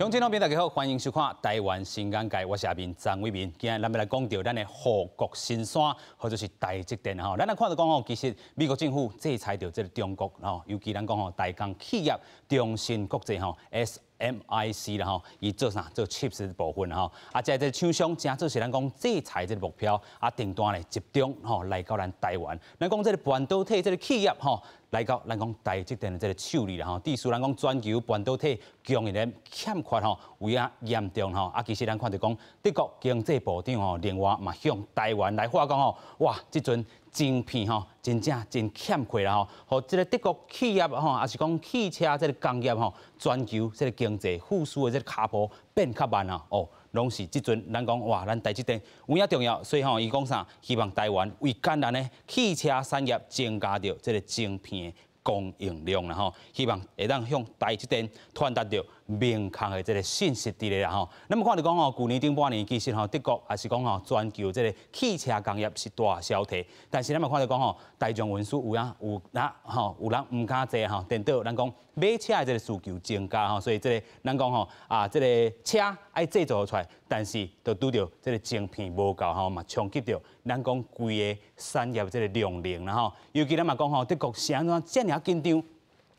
鄉親老朋友大家好，歡迎收看《台灣新眼界》，我是阿明張偉民。今日咱欲來講著咱的護國神山，或者是台積電吼。咱來看著講吼，其實美國政府制裁著這个中國吼，尤其咱講吼，代工企業中芯國際吼 SMIC 啦吼，伊做啥？做 chips 的部分吼。啊，這个廠商正做是咱講制裁這个目標，啊，訂單咧集中吼來到咱台灣。咱講這个半導體這个企業吼，來到咱講台積電的這个手裡啦吼，致使咱講全球半導體供應鏈欠缺吼，有影嚴重吼。啊，其實咱看著講德國經濟部長吼，另外嘛向台灣來發講吼，哇，這陣晶片吼，真正真欠缺啦吼，予這个德國企業吼，抑是講汽車這个工業吼，全球這个經濟復甦的這个跤步變較慢啊，哦。攏是這陣咱講哇，咱台積電有影重要，所以吼，伊講啥？希望台灣為艱難的汽車產業增加著這个晶片的供應量啦吼，希望會當向台積電傳達著明確的這个信息佇咧啦吼。咱們看著講吼，舊年頂半年其實吼，德國抑是講吼，全球這个汽車工業是大蕭退，但是咱嘛看著講吼，大眾運輸有影有那吼，有人毋敢坐吼，顛倒咱講買車的這个需求增加吼，所以這个咱講吼啊，這个車愛製造出來，但是就拄著這个晶片無夠吼，嘛衝擊著咱講規个產業這个量能啦吼。尤其咱嘛講吼，德國是按怎遮爾緊張？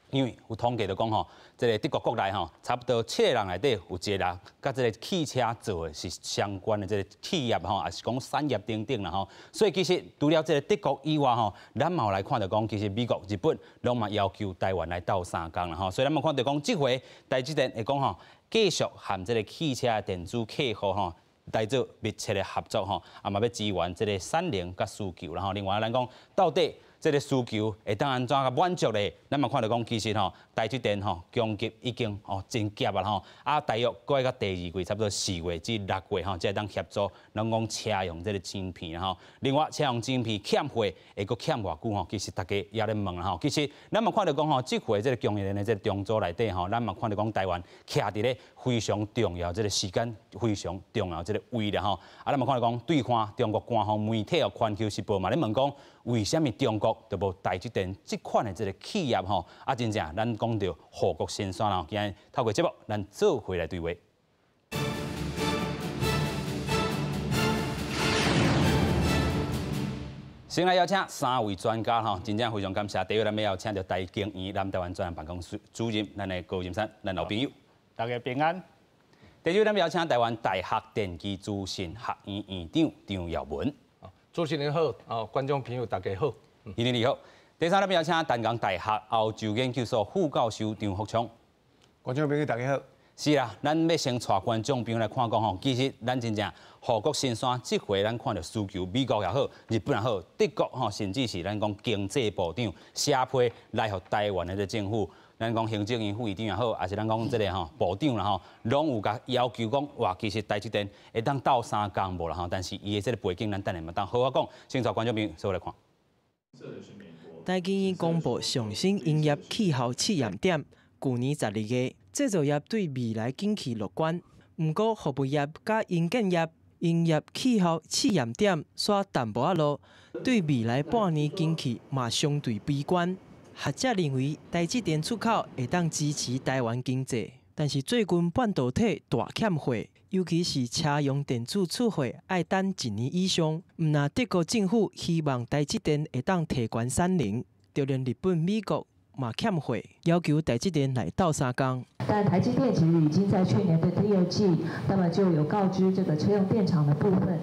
因為有統計就講吼，這个德國國內吼，差不多七个人內底有一个人，佮這个汽車做的是相關的這个企業吼，抑是講產業等等啦吼。所以其實除了這个德國以外吼，咱嘛有來看著講，其實美國、日本攏嘛要求台灣來鬥相共啦吼。所以咱嘛看著講，這回台積電會講吼，繼續和這个汽車電子客戶吼來做密切的合作吼，啊嘛欲支援這个產能佮需求啦吼。另外咱講到底這个需求會當按怎共滿足咧？咱嘛看著講，其實吼，台積電吼供給已經吼真急啊吼，啊大約過到第二季，差不多4月至6月吼，才會當協助咱講車用這个晶片吼。另外，車用晶片欠貨會閣欠偌久吼？其實大家也咧問啦吼。其實咱嘛看著講吼，這回這个供應鏈的這个重組內底吼，咱嘛看著講台灣徛佇咧非常重要這个時間，非常重要這个位啦吼。啊，咱嘛看著講，對岸中國官方媒體哦，《環球時報》嘛咧問講，為啥物中國就無台積電這款的這个企業吼？啊，真正咱講著護國神山啦！今日透過節目，咱做伙來對話。先來邀請三位專家吼，真正非常感謝。第一位，咱欲邀請著台經院南台灣專案辦公室主任，咱的高任山，咱老朋友。大家平安。第二位，咱欲邀請台灣大學電機資訊學院院長張耀文。主持人好，哦，觀眾朋友大家好。院長你好。第三，咱欲邀請淡江大學歐洲研究所副教授張福昌。觀眾朋友大家好。是啦，咱欲先帶觀眾朋友來看講吼，其實咱真正護國神山，這回咱看著需求，美國也好，日本也好，德國吼，甚至是咱講經濟部長寫批來予台灣的這政府，咱講行政院副院長也好，抑是咱講這个吼部長啦吼，攏有共要求講，哇，其實台積電會當鬥相共無啦吼，但是伊的這个背景，咱等下嘛當好好講，先帶觀眾朋友做伙來看。台經院公布上新營業氣候試驗點，舊年12月，製造業對未來景氣樂觀，毋過服務業佮營建業營業氣候試驗點煞淡薄仔落，對未來半年景氣嘛相對悲觀。學者認為，台積電出口會當支持台灣經濟，但是最近半導體大欠貨，尤其是車用電子出貨愛等一年以上。毋但德國政府希望台積電會當提懸產能，就連日本、美國嘛欠貨，要求台積電來鬥相共。但台積電其實已經在去年的第二季，那麼就有告知這個車用電廠的部分，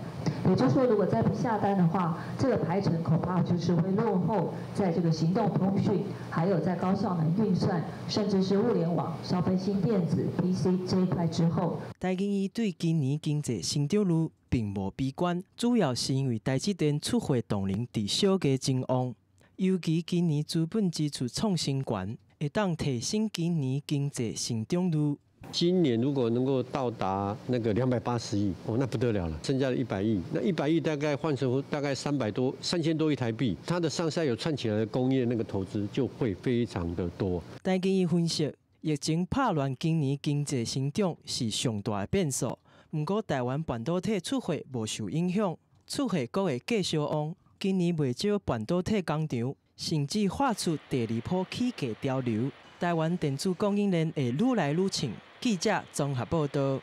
也就是說，如果再不下單的話，這個排程恐怕就是會落後在這個行動通訊，還有在高效能運算，甚至是物聯網、消費性電子、PC 這一塊之後。台經院對今年經濟成長率並無悲觀，主要是因為台積電出貨動能佇小加真旺。尤其今年資本支出創新高，會當提升今年經濟成長率。今年如果能夠到達那個280億，哦，那不得了了，增加了一百億。那一百億大概換成大概300多、3000多億台幣，它的上下游串起來的工業那個投資就會非常的多。台經院分析，疫情拍亂今年經濟成長是上大的變數。毋過台灣半導體出貨無受影響，出貨閣會繼續旺。今年袂少半導體工廠，甚至發出第二波起價潮流。台灣電子供應鏈會愈來愈暢，記者綜合報道。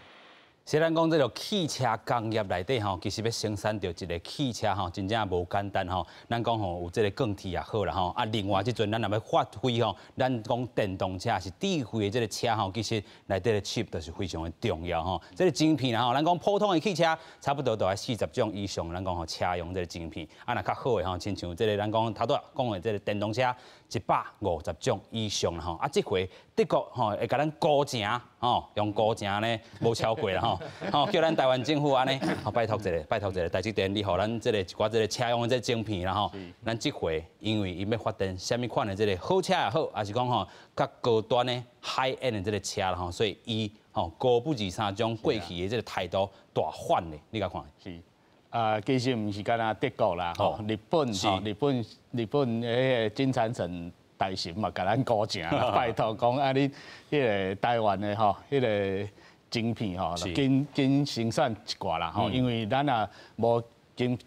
雖然講這个汽車工業內底吼，其實欲生產著一个汽車吼，真正無簡單吼。咱講吼有這个鋼鐵也好啦吼，啊，另外這陣咱若欲發揮吼，咱講電動車是智慧的這个車吼，其實內底的 chip 就是非常的重要吼。這个晶片啦吼，咱講普通的汽車差不多都愛40種以上，咱講吼車用這个晶片，啊，若較好的吼，親像這个咱講頭拄仔講的這个電動車，150種以上啦吼。啊，這回德國吼會共咱高成吼，用高成呢無超過啦吼。吼，叫咱台灣政府按呢，吼拜託一下，拜託一下，台積電，你予咱這个一寡這个車用的這个晶片啦吼，咱這回因為伊欲發展啥物款的這个好車也好，抑是講吼較高端的 high end 的這个車啦吼，所以伊吼高不二三將過去的這个態度大反咧，你共看？是。啊，其實毋是干焦德國啦，吼，日本吼，日本彼个經產省大臣嘛，共咱鼓情，拜託講啊，你彼个台灣的吼，彼个晶片吼，緊緊生產一寡啦吼，因為咱若無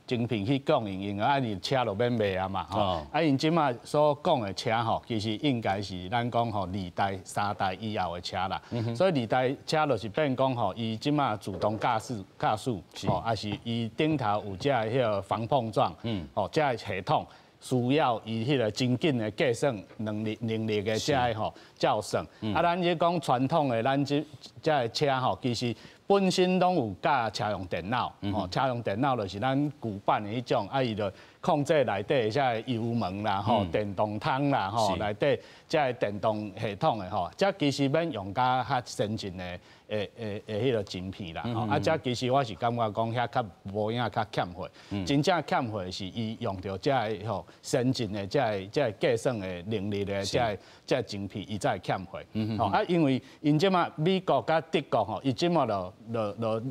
晶片去供應，因啊，你車就免賣啊嘛，吼。啊，𪜶這馬所講的車吼，其實應該是咱講吼二代、三代以後的車啦。所以二代車就是變講吼，伊這馬自動駕駛，吼，抑是伊頂頭有這个彼个防碰撞，吼，這个系統需要伊彼个真緊的計算能力的這个吼才有算。啊，咱這講傳統的咱這個車吼，其實本身攏有佮車用電腦，吼，車用電腦就是咱舊版的彼種，啊，伊就控制內底這个油門啦，吼，電動窗啦，吼，內底這个電動系統的吼，這其實免用較較先進的的彼个晶片啦，吼，啊，這其實我是感覺講遐較無影較欠貨，真正欠貨是伊用著這个吼先進的這个計算的能力的這个晶片，伊才會欠貨，吼，啊，因為𪜶這馬美國佮德國吼，伊這馬就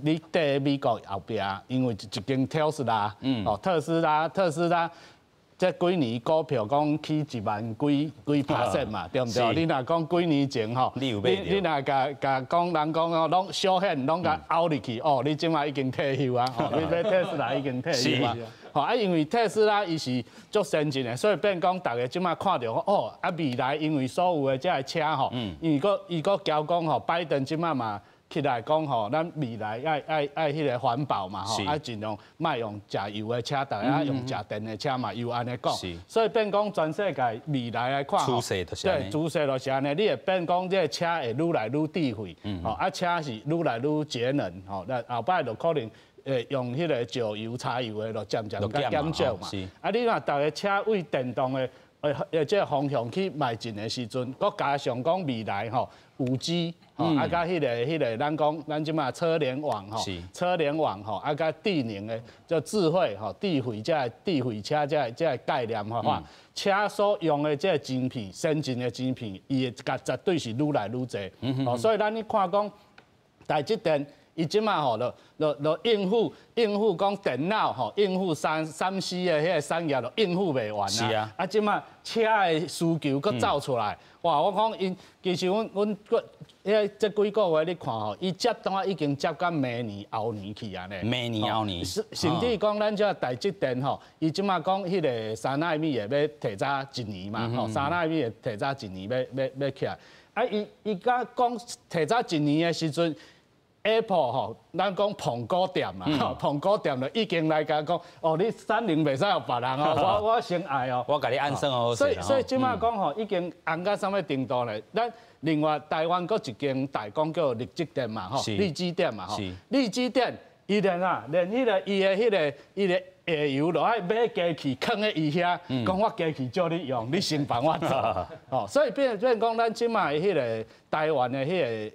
你綴美國後壁，因為一間特斯拉，哦，特斯拉，特斯拉。這幾年股票講起一萬幾幾 percent 嘛，對毋對？你若講幾年前吼，你若共共講人講哦，攏小險攏共拗入去，哦，你這馬已經退休啊，你買特斯拉已經退休啊。吼啊，因為特斯拉伊是足先進的，所以變講逐家這馬看著哦，啊未來因為所有的這个車吼，因為閣伊閣交講吼，拜登這馬嘛起來講吼，咱未來愛彼个環保嘛吼，啊盡量莫用食油的車，逐家愛用食電的車嘛，又按呢講，所以變講全世界未來來看，趨勢就是對，趨勢就是按呢，你會變講這个車會愈來愈智慧，吼啊車是愈來愈節能，吼，那後擺就可能會用彼个石油、柴油的，就漸漸較減少嘛。啊，你若逐个車為電動的，這个方向去邁進的時陣，閣加上講未來吼5G，吼啊，佮彼个，咱講咱這馬車聯網吼，車聯網吼，啊，佮智能的叫智慧吼，智慧這个智慧車這个概念的話，車所用的這个晶片，先進的晶片，伊會共絕對是愈來愈濟。哦，所以咱你看講台積電。伊這馬吼，就應付講電腦吼，應付3C 的彼个產業，就應付袂完啊。啊，這馬車的需求閣走出來，哇！我講𪜶其實阮阮彼這幾個月你看吼，伊接單已經接到明年後年去啊呢。明年後年。甚至講咱這台積電吼，伊這馬講彼个3納米的欲提早一年嘛，吼，3納米的提早一年欲起來。啊，伊佮講提早一年的時陣，Apple 吼，咱講蘋果店嘛，蘋果店就已經來共講，哦，你三菱袂使予別人哦，我先愛哦。我共你按算好。所以這馬講吼，已經紅到啥物程度咧？咱另外台灣閣一間代工叫力積電嘛，吼，力積電嘛，吼，力積電伊連啊，連彼个伊的彼个伊的下游都愛買機器囥佇伊遐，講我機器借你用，你先幫我做，吼，所以變講咱這馬的彼个台灣的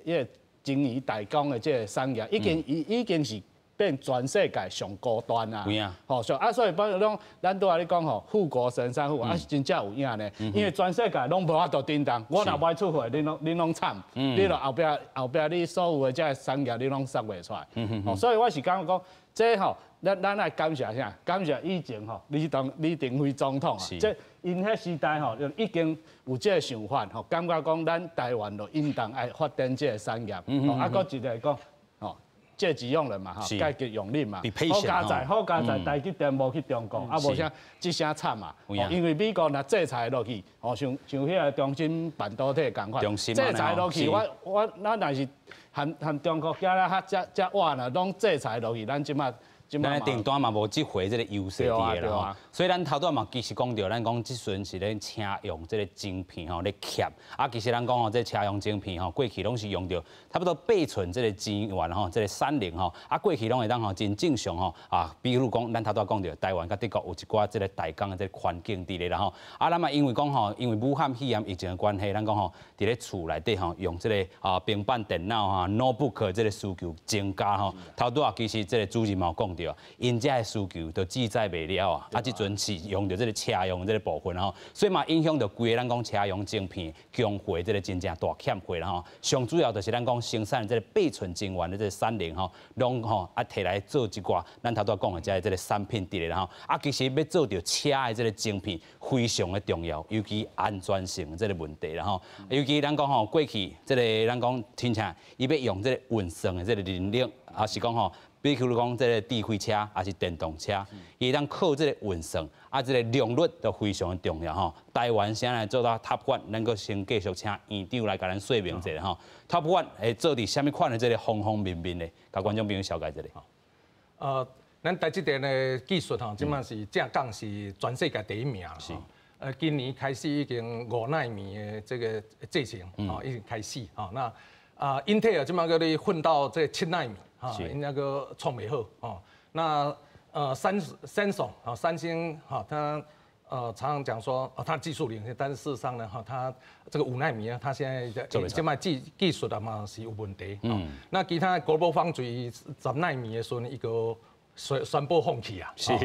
彼个晶圓代工的這个產業，已經是變全世界上高端啊！吼，所啊，所以比如講，咱拄仔咧講吼，護國神山護，啊是真正有影呢。因為全世界攏無法度叮當，我若無愛出貨，恁攏慘，你著後壁你所有的這个產業，你攏殺袂出來。吼，所以我是感覺講，這吼，咱愛感謝啥？感謝以前吼，李登輝總統啊，這𪜶彼時代吼，就已經有這个想法吼，感覺講咱台灣就應當愛發展這个產業。啊，閣一個講，吼，借機用人嘛，吼，戒急用忍嘛。好佳哉，好佳哉，台積電無去中國，啊無啥這聲慘嘛。因為美國若制裁落去，哦，像彼个中芯半導體仝款，制裁落去，我咱若是和中國遮咧較遮遮晚啦，攏制裁落去，咱這馬。咱的訂單嘛無這回這个優勢佇咧啦吼，所以咱頭拄嘛其實講著，咱講這陣是咧車用這个晶片吼咧欠，啊，其實咱講吼，這車用晶片吼，過去攏是用著差不多8寸這个晶圓吼，這个產能吼，啊，過去攏會當吼真正常吼，啊，比如講咱頭拄講著，台灣佮德國有一寡這个代工的這个環境佇咧啦吼，啊，咱嘛因為講吼，因為武漢肺炎疫情的關係，咱講吼，佇咧厝內底吼用這个啊平板電腦哈 notebook 這个需求增加吼，頭拄仔其實這个主任嘛有講。𪜶遮的需求就記載袂了啊！啊，這陣是用著這个車用這个部分吼，所以嘛影響著規个咱講車用晶片供貨這个真正大欠貨啦吼。上主要就是咱講生產這个8寸晶圓的這个產能吼，攏吼啊提來做一寡咱頭拄仔講的這個這个產品佇咧啦吼。啊，其實欲做著車的這个晶片非常的重要，尤其安全性這个問題啦吼。尤其咱講吼過去這个咱講親像伊欲用這个運算的這个能力，抑是講吼。比如講，這个智慧車抑是電動車，伊當靠這个運算，啊，這个良率都非常的重要吼。台灣現在做到 Top One，咱閣先繼續請院長來共咱說明一下吼。Top One 會做佇啥物款的這个方方面面的，共觀眾朋友紹介一下。咱台積電的技術吼，這馬是正講是全世界第一名。今年開始已經5納米的這个製程，吼，已經開始。吼，那啊，英特爾這馬閣咧混到這7納米。哈，𪜶那個創袂好哦。那三星啊，三星哈，它常常講說哦，它技術領先，但是事實上呢，哈，它這個5納米啊，它現在這馬技術啊嘛是有問題。嗯。那其他 GlobalFoundries 10納米的時陣，伊閣宣布放棄啊。所以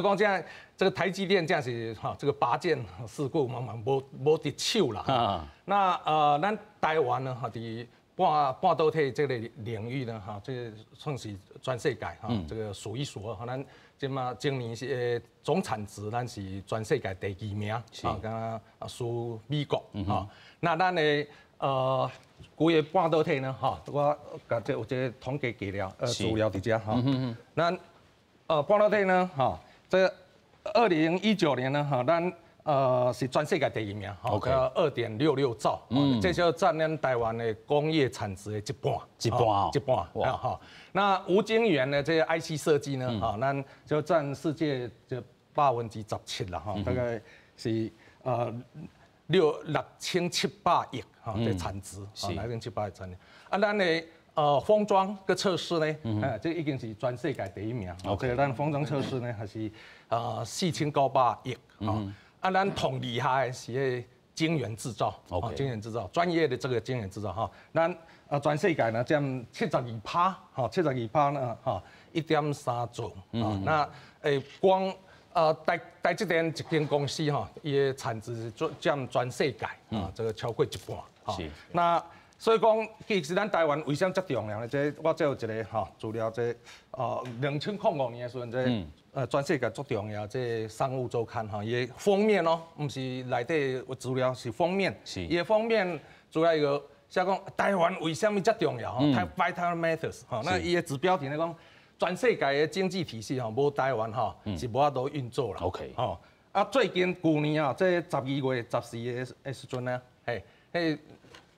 講這樣，這個台積電這樣是哈，這個拔劍四顧茫茫，無佇手啦。那咱台灣呢，哈，佇半導體這个領域呢，哈，這個算是全世界哈，這個數一數二。哈，咱這馬今年是總產值，咱是全世界第二名，啊，敢若輸美國，哈。那咱的規个半導體呢，哈，我共這有這個統計資料佇遮哈。咱半導體呢，哈，這個2019年呢，哈，咱是全世界第二名，吼，2.66兆，這就佔咱台灣的工業產值的一半，一半，一半，哈。那無晶圓的這個 IC 設計呢，哈，咱就佔世界這17%啦，哈，大概是6700億，哈，這產值，6700億產值。啊，咱的封裝佮測試呢，啊，這已經是全世界第一名。這個咱封裝測試呢，還是4900億，啊。啊，咱同厲害的是彼晶圓製造，晶圓製造，專業的這個晶圓製造哈。咱全世界呢佔72趴，吼，七十二趴呢，吼，1.3兆。那光台積電一間公司吼，伊的產值是佔全世界啊，這個超過一半。那所以講，其實咱台灣為啥物遮重要呢？這我這有一個吼資料，這2005年的時陣，這全世界最重要這商務週刊吼，伊的封面哦，毋是內底有資料，是封面。伊的封面主要一個寫講台灣為啥物遮重要吼？Why Taiwan matters 吼，那伊的子標題咧講，全世界的經濟體系吼，無台灣吼是無法度運作啦。 吼啊，最近舊年啊，這12月14的時陣呢，嘿，彼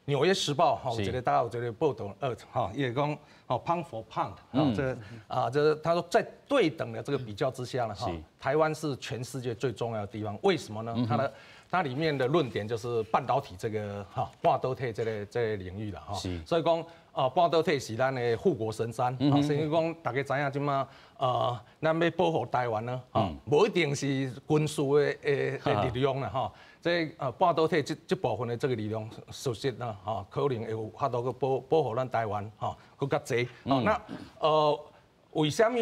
紐約時報吼，有一個大概有一個報導，吼，伊會講吼，pound for pound，這啊，這他說在對等的這個比較之下呢，哈，台灣是全世界最重要的地方，為什麼呢？它裡面的論點就是半導體這個哈，半導體這個領域啦，哈，所以講啊，半導體是咱的護國神山，啊，所以講大家知影這馬，咱欲保護台灣呢，啊，無一定是軍事的力量啦，哈。這半導體這部分的這個力量，事實呢，吼，可能會有法度去保護咱台灣，吼，閣較濟。哦，那為啥物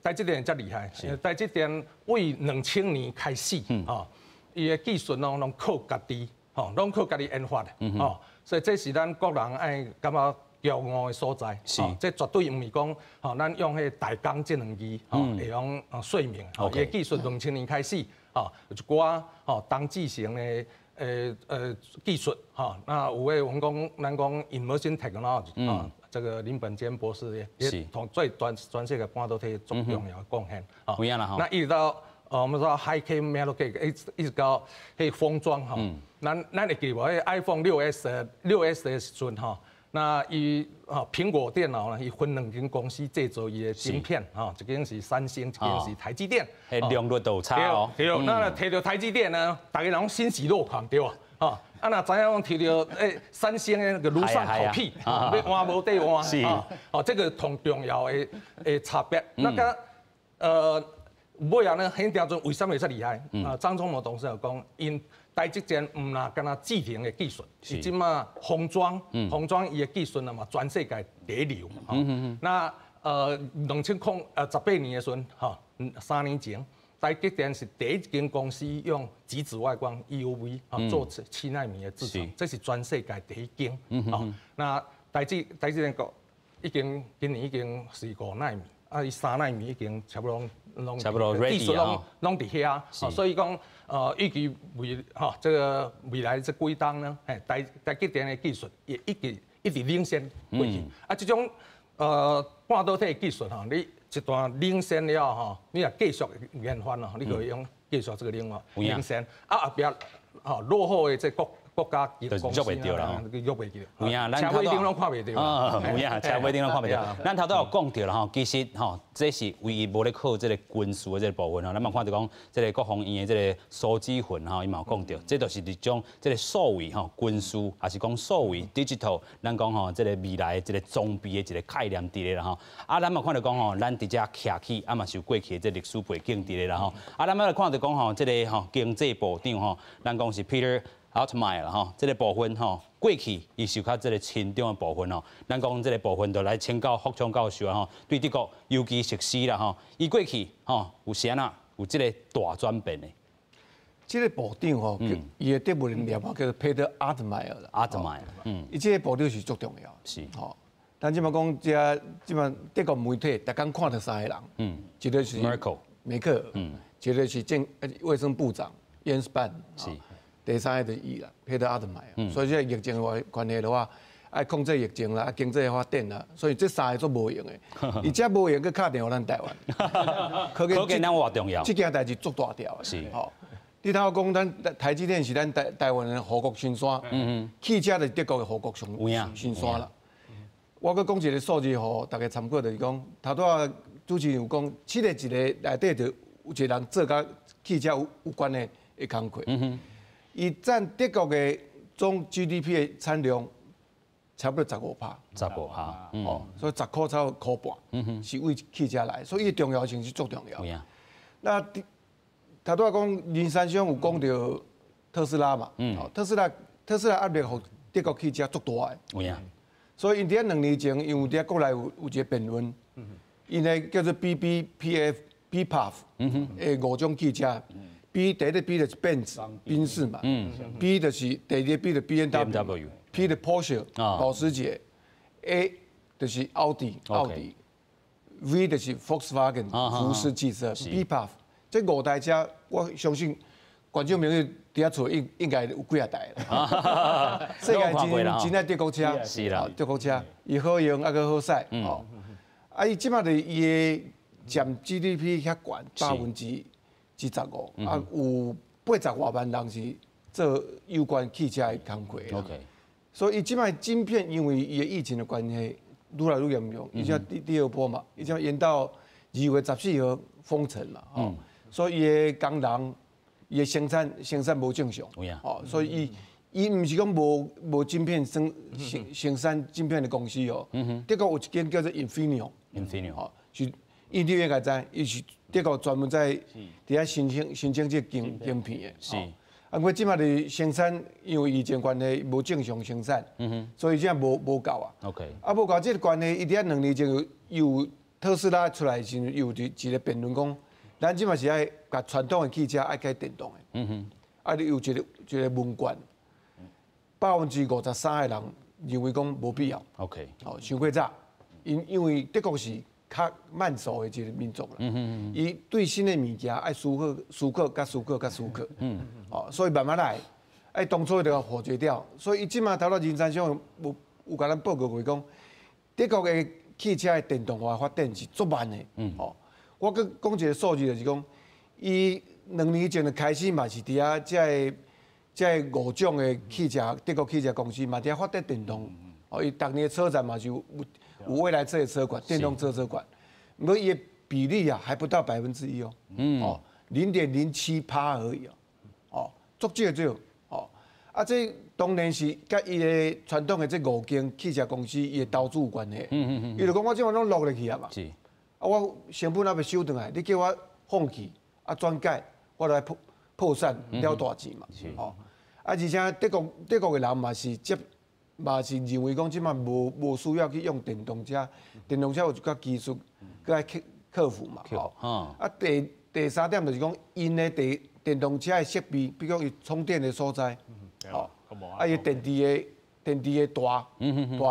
台積電遮厲害？台積電為2000年開始，吼，伊的技術攏靠家己，吼，攏靠家己研發的，吼，所以這是咱國人愛感覺驕傲的所在。這絕對毋是講，吼，咱用彼個代工這兩字，吼，會用說明。伊的技術2000年開始。吼，有一寡吼同製程的技術，吼，那有的阮講咱講 immersion technology，啊，這個林本堅博士也同對全世界半導體足重要的貢獻。有影啦吼。那一直到我們說 High K Metal Gate，一直到彼封裝吼，咱會記無？彼 iPhone 6S 的時陣吼，那伊吼蘋果電腦呢，伊分兩間公司製造伊的晶片，吼，一間是三星，一間是台積電。彼良率都有差哦。對，那提著台積電呢，逐家攏欣喜若狂，對無？吼，啊若知影講提著三星的那個如喪考妣，欲換無得換。哦，這個同重要的差別。那個尾仔呢，彼當陣為啥物會遮厲害？啊，張忠謀董事長講，𪜶台積電毋若干焦製程的技術，是這馬封裝伊的技術啊嘛，全世界第一流。那2018年的時陣，吼，3年前，台積電是第一間公司用極紫外光 EUV 做7納米的製程，這是全世界第一間。那台積電國已經今年已經是5納米，啊，伊3納米已經差不多攏差不多 ready 技術攏佇遐，所以講預計未吼這個未來這幾冬呢，嘿，台積電的技術也一直一直領先過去。啊，這種半導體的技術吼，你一旦領先了吼，你若繼續研發咯，你可以用繼續這個領域領先。啊，後壁吼落後的這國國家公司啊，約袂記。有影，車尾燈攏看袂著。有影，車尾燈攏看袂著。咱頭拄有講著啦吼，其實吼，這是唯一無咧靠這個軍事的這個部分吼。咱嘛看著講，這個國防院的這個蘇志雲吼，伊嘛有講著，這就是一種這個數位吼軍事，抑是講數位 digital，咱講吼這個未來的這個裝備的一個概念佇咧啦吼。啊，咱嘛看著講吼，咱佇遮徛起，啊嘛是有過去的這歷史背景佇咧啦吼。啊，咱來看著講吼，這個吼經濟部長吼，咱講是 Peter Altmaier 啦吼，這個部分吼，過去伊受較這個親中的部分吼，咱講這個部分就來請教福聰教授啊吼，對德國尤其實施啦吼，伊過去吼有啥啊有這個大轉變的？這個部長吼，伊的德文念法叫做 Peter Altmaier 啦。 Altmaier，嗯，伊這個部長是足重要。吼，咱這馬講這這馬德國媒體，逐工看著三個人，一個是 Merkel，梅克爾，一個是衛生部長 Jens Spahn，第三個就是伊啦，彼得阿特邁。所以這個疫情的關係的話，愛控制疫情啦，經濟發展啦，所以這三個足無閒的。伊遮無閒，閣敲電話咱台灣，可見咱偌重要。這件代誌足大條的。吼，你頭講咱台積電是咱台灣的護國神山，汽車就是德國的護國神山啦。我閣講一個數字，予大家參考，就是講頭拄仔主持人有講，7月一日內底就有一個人做佮汽車有關的工課。伊佔德國的總 GDP 的產量差不多15趴。15趴，哦，所以10箍差不多箍半，是為汽車來，所以伊重要性是足重要。那頭拄仔講林三兄有講著特斯拉嘛，特斯拉壓力予德國汽車足大的。所以𪜶佇遐2年前，因為佇遐國內有一個辯論，𪜶的叫做 B B P F B P A F 的五種汽車。B 第一個 B 就是賓士，賓士嘛。B 就是第二個 B 就 BMW，P 就 Porsche 保時捷，A 就是奧迪，奧迪，V 就是 Volkswagen 福斯汽車，B P A F 這五台車，我相信觀眾朋友佇遐厝應該有幾仔台啦。世界真真愛德國車，德國車，伊好用抑閣好駛，哦。啊，伊這馬就伊的佔 GDP 遐懸15%，啊，有80外萬人是做有關汽車的工課。 所以伊這擺晶片，因為伊的疫情的關係，愈來愈嚴重。伊這第二波嘛，伊這延到2月14號封城嘛，哦，所以伊的工人，伊的生產無正常，哦，所以伊毋是講無晶片生產晶片的公司哦。德國有一間叫做 Infineon， Infineon，哦，是伊你應該知，伊是德國專門在佇遐申請這個晶片的。啊，我這馬佇生產，因為疫情關係無正常生產，所以這無夠啊。 啊，無夠這個關係，伊佇遐2年前有特斯拉出來的時陣，有一個辯論講，咱這馬是愛共傳統的汽車愛改電動的。啊，你有一個問卷，53%的人認為講無必要。 哦，傷過早，因為德國是較慢速的一個民族啦，伊對新的物件愛思考、思考、佮思考、佮思考，哦，所以慢慢來，愛當初就共否決掉。所以伊這馬頭拄林三兄有共咱報告過講，德國的汽車的電動化發展是足慢的。哦，我閣講一個數字，就是講，伊2年前就開始嘛是佇遐這個五種的汽車，德國汽車公司嘛佇遐發展電動。哦，伊逐年的車展嘛是有未來車的車款，電動車車款，毋過伊的比例啊還不到1%哦。哦，0.07%而已哦。哦，足少少。哦，啊，這當然是佮伊的傳統的這五間汽車公司伊的投資有關係。伊就講我這馬攏落入去啊嘛。啊，我成本猶未收轉來，你叫我放棄啊轉改，我來破產了大錢嘛。哦，啊，而且德國的人嘛是接嘛是認為講這馬無需要去用電動車，電動車有一寡技術閣愛克服嘛。哦。啊，第三點就是講，𪜶的電動車的設備，比如講伊充電的所在，哦，啊，伊電池的大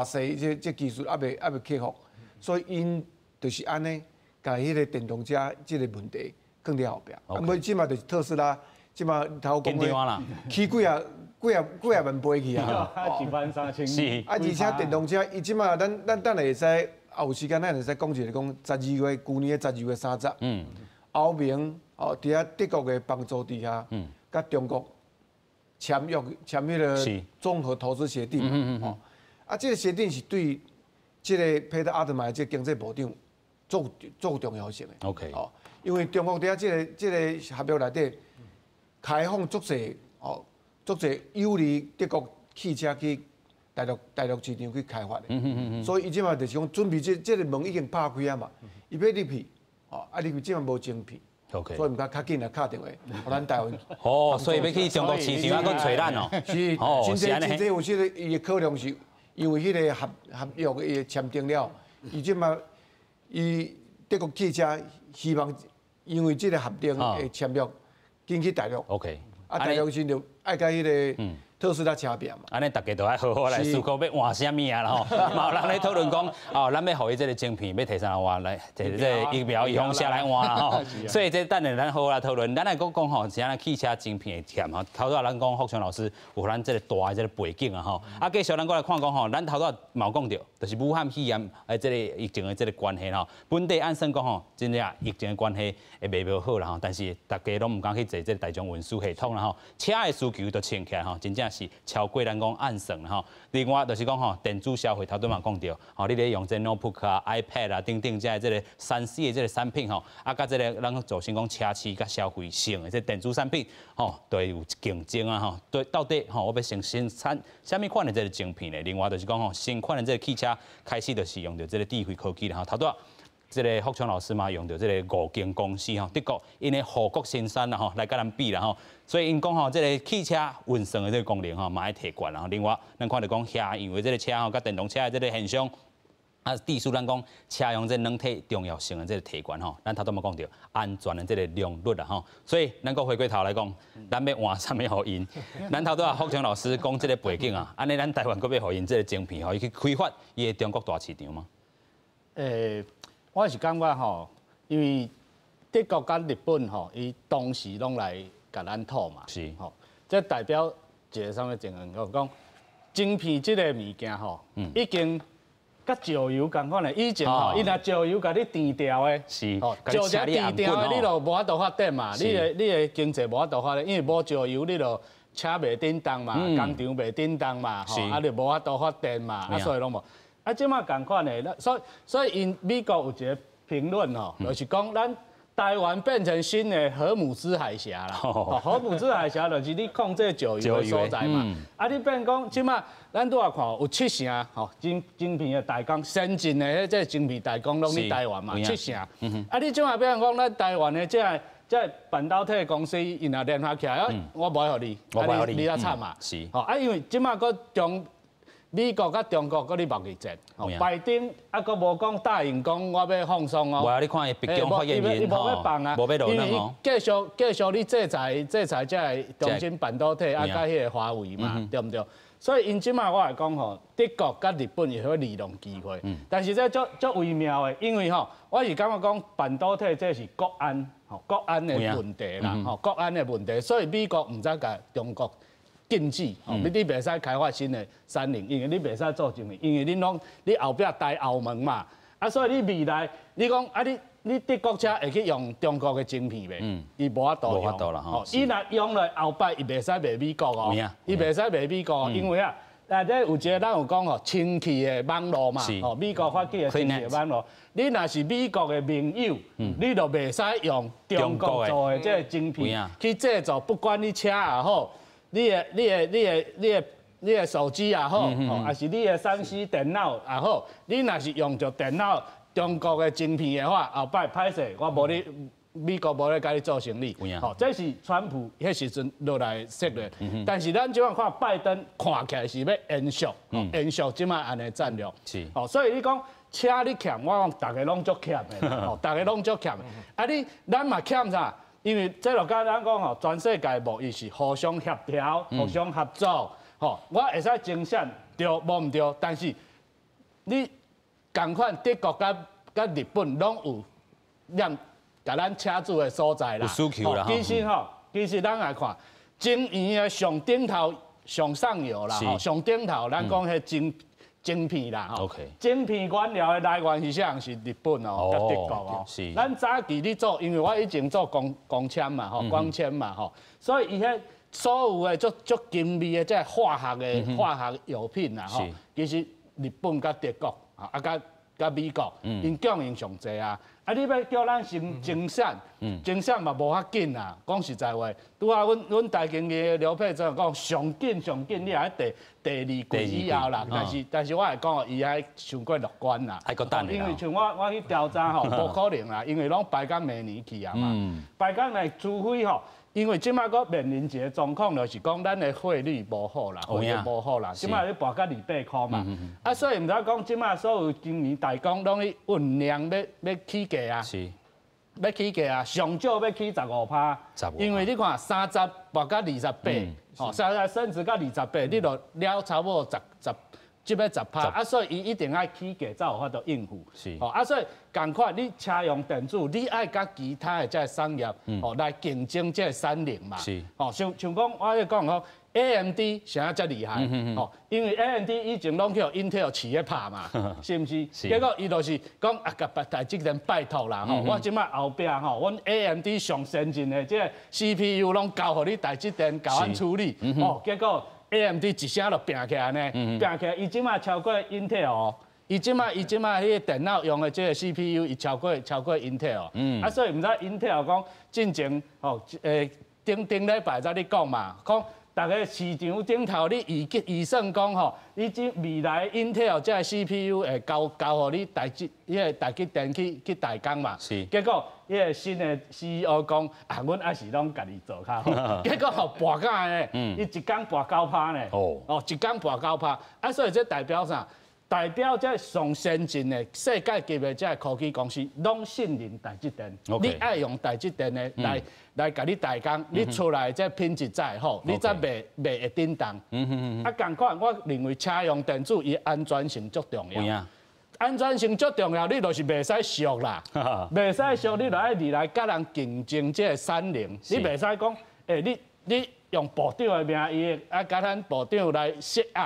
細，這技術猶未克服，所以𪜶就是按呢，共彼個電動車這個問題囥佇後壁。啊，無這馬就是特斯拉，這馬頭講的起幾仔萬倍去啊！1萬3000。是。啊，而且電動車，伊這馬咱等下會使，也有時間咱會使講一個講十二月，舊年的12月30，歐盟哦，佇遐德國的幫助底下，佮中國簽約簽彼個綜合投資協定。哦，啊，這個協定是對這個彼得阿特曼這個經濟部長足足重要性的。 哦，因為中國佇遐這個合約內底開放足濟哦，足濟有利德國汽車去大陸市場去開發的。所以伊這馬就是講準備這個門已經拍開啊嘛，伊欲入去，哦，啊入去這馬無晶片。 所以毋敢較緊來敲電話，予咱台灣。哦，所以欲去中國市場啊，閣揣咱哦。是，真濟真濟有這個伊的考量是，因為彼個合約伊簽訂了，伊這馬伊德國汽車希望因為這個協定的簽約，緊去大陸。 啊，大陸時就愛佮彼個特斯拉車拼嘛。按呢，大家都愛好好來思考欲換啥物啊啦吼。嘛有人咧討論講，哦，咱欲予伊這個晶片，欲提啥換來，提這個疫苗預防射來換啦吼。所以這等下咱好好來討論。咱來閣講吼，是按呢汽車晶片的欠吼。頭拄仔咱講福昌老師有予咱這個大的這個背景啊吼。啊，繼續咱閣來看講吼，咱頭拄仔嘛有講著，就是武漢肺炎的這個疫情的這個關係吼。本地按算講吼，真正疫情的關係會賣無好啦吼，但是大家攏毋敢去坐這個大眾運輸系統啦吼，車的需求就衝起來吼，真正是超過咱講按算吼。另外就是講吼，電子消費頭拄嘛講著，吼，你咧用這 notebook 啊、iPad 啊等等這這個3C 的這個產品吼，啊，佮這個咱造成講奢侈佮消費性的這電子產品吼，都會有競爭啊吼。對，到底吼，我欲先生產啥物款的這個晶片呢？另外就是講吼，新款的這個汽車開始就是用著這個智慧科技啦吼。頭拄仔這個福昌老師嘛，用著這個五間公司吼，德國𪜶的護國神山啦吼，來佮咱比啦吼，所以𪜶講吼，這個汽車運算的這個功能吼，嘛愛提懸啦。另外，咱看著講遐樣的這個車吼，佮電動車的這個現象，啊，致使咱講車用這軟體重要性的這個提懸吼，咱頭拄嘛講著安全的這個良率啦吼，所以咱閣回過頭來講，咱欲換啥物予𪜶？咱頭拄仔福昌老師講這個背景啊，按呢咱台灣閣欲予𪜶這個晶片予伊去開發伊的中國大市場嗎？我是感覺吼，因為德國佮日本吼，伊同時攏來共咱討嘛，吼，這代表一個啥物情形？就講晶片這個物件吼，已經佮石油仝款的。以前吼，伊若石油共你斷掉的，吼，石油斷掉的，你就無法度發展嘛，你的經濟無法度發展，因為無石油，你就車袂振動嘛，工廠袂振動嘛，吼，啊，你無法度發電嘛，啊，所以攏無。啊，這馬仝款的，所以𪜶美國有一個評論吼，就是講咱台灣變成新的荷姆茲海峽啦。荷姆茲海峽就是你控制石油的所在嘛。啊，你變講這馬咱拄仔看有七成吼晶片的代工，先進的彼這晶片代工攏佇台灣嘛，七成。啊，你這馬變講咱台灣的這個半導體公司，𪜶若聯合起來，啊，我無愛予你，啊，你較慘嘛。吼，啊，因為這馬閣中美國佮中國閣咧貿易戰，拜登猶閣無講答應講我欲放鬆哦。無啊，你看伊白宮發言人吼，無欲落因為伊繼續咧制裁這个中芯半導體啊，佮彼个華為嘛，對毋對？所以𪜶這馬我來講吼，德國佮日本會利用機會，但是這足足微妙的，因為吼，我是感覺講半導體這是國安吼，國安的問題啦，吼，國安的問題，所以美國毋知共中國。禁止，你袂使開發新的產能，因為你袂使做晶片，因為恁攏你後壁台後門嘛，啊，所以你未來你講啊，你德國車會去用中國的晶片袂？伊無法度用。伊若用落後擺，伊袂使賣美國哦，伊袂使賣美國，因為啊，啊，這有一個咱有講吼，清氣的網路嘛，吼，美國發起的清氣的網路，你若是美國的盟友，你就袂使用中國做的這個晶片去製造，不管你車也好，你的手機也好，吼，抑是你的3C 電腦也好，你若是用著電腦中國的晶片的話，後擺歹勢，我無你美國無咧共你做生意，吼，這是川普彼時陣落來策略。但是咱這擺看拜登看起來是欲延續，延續這擺按呢戰略。吼，所以你講車你欠，我講逐个攏足欠的，吼，逐个攏足欠。啊，你咱嘛欠啥？因為這就佮咱講吼，全世界貿易是互相協調、互相合作，吼，我會使精選對，無毋對，但是你仝款德國佮日本攏有讓共咱車主的所在啦。有需求啦。其實吼，其實咱來看，晶圓的上頂頭、上上游啦，吼，上頂頭，咱講彼晶片啦，吼，晶片原料的來源是啥？是日本哦，佮德國哦。咱早期咧做，因為我以前做光纖嘛，吼，光纖嘛，吼，所以伊彼所有的足足精密的這个化學藥品啦，吼，其實日本佮德國啊，佮美國，𪜶供應上濟啊。啊，你欲叫咱先精選，精選嘛無法緊啊。講實在話，拄仔阮台經的劉佩真講上緊上緊，你愛第二季以後啦。但是我會講哦，伊愛傷過樂觀啦。愛閣等。因為像我去調查吼，無可能啦，因為攏排到明年去啊嘛。排到明，除非吼，因為這擺閣面臨一個狀況，就是講咱的匯率無好啦，匯率無好啦，這擺咧跋到28箍嘛，啊，所以毋知講這擺所有今年代工攏去醞釀欲起價啊，欲起價啊，上少欲起15趴，因為你看30跋到28，吼，30升值到28，你就了差不多十十。這欲10趴，啊，所以伊一定愛起價才有法度應付。吼，啊，所以仝款你車用電子，你愛佮其他的這個產業，吼來競爭這個產能嘛。吼，像講我咧講吼，AMD 啥遮厲害？吼，因為 AMD 以前攏去予 Intel 飼咧拍嘛，是毋是？結果伊就是講啊，共台積電拜託啦，吼，我這擺後壁吼，阮 AMD 上先進的這個 CPU 攏交予你台積電共阮處理，吼，結果 AMD 一聲就拚起來呢，拚起來，伊這擺超過 Intel 哦，伊這擺彼個電腦用的這個 CPU，伊超過 Intel，啊，所以毋知 Intel 講進前吼，頂頂禮拜才咧講嘛，講逐个市場頂頭你預算講吼，你這未來 Intel 這個 CPU 會交予你彼個台積電去代工嘛，結果彼個新的 CEO 講啊，阮還是攏家己做較好，結果吼跋甲呢，伊一工跋9趴呢，哦，一工跋九趴，啊，所以這代表啥？代表這上先進的世界級的這个科技公司，攏信任台積電。你愛用台積電的來共你代工，你出來這品質才會好，你才袂會振動。啊，仝款，我認為車用電子伊安全性足重要。安全性足重要，你就是袂使俗啦，袂使俗，你就愛入來佮人競爭這个產能，你袂使講，欸，你用部長的名義，啊，共咱部長來設壓，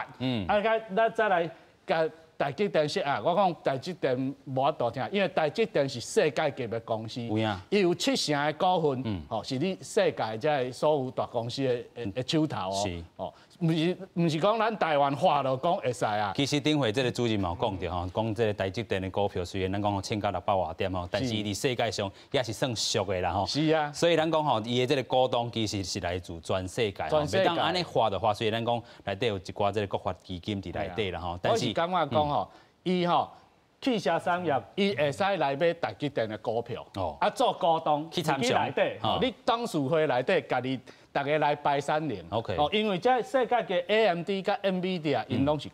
啊，咱再來共台積電設壓。我講台積電無法度聽，因為台積電是世界級的公司，伊有七成的股份，吼，是你世界這个所有大公司的手頭哦，哦，毋是講咱台灣話就講會使啊。其實頂回這個主任嘛有講著吼，講這個台積電的股票雖然咱講千九六百外點吼，但是伊佇世界上也是算俗的啦吼。所以咱講吼，伊的這個股東其實是來自全世界，全世界。袂當按呢劃就劃，雖然咱講內底有一寡這個國發基金佇內底啦吼，但是我是感覺講吼，伊吼汽車產業，伊會使來買台積電的股票，啊做股東去參詳內底，你董事會內底家己逐个來排產能。 哦，因為這世界嘅 AMD 佮 NVIDIA，𪜶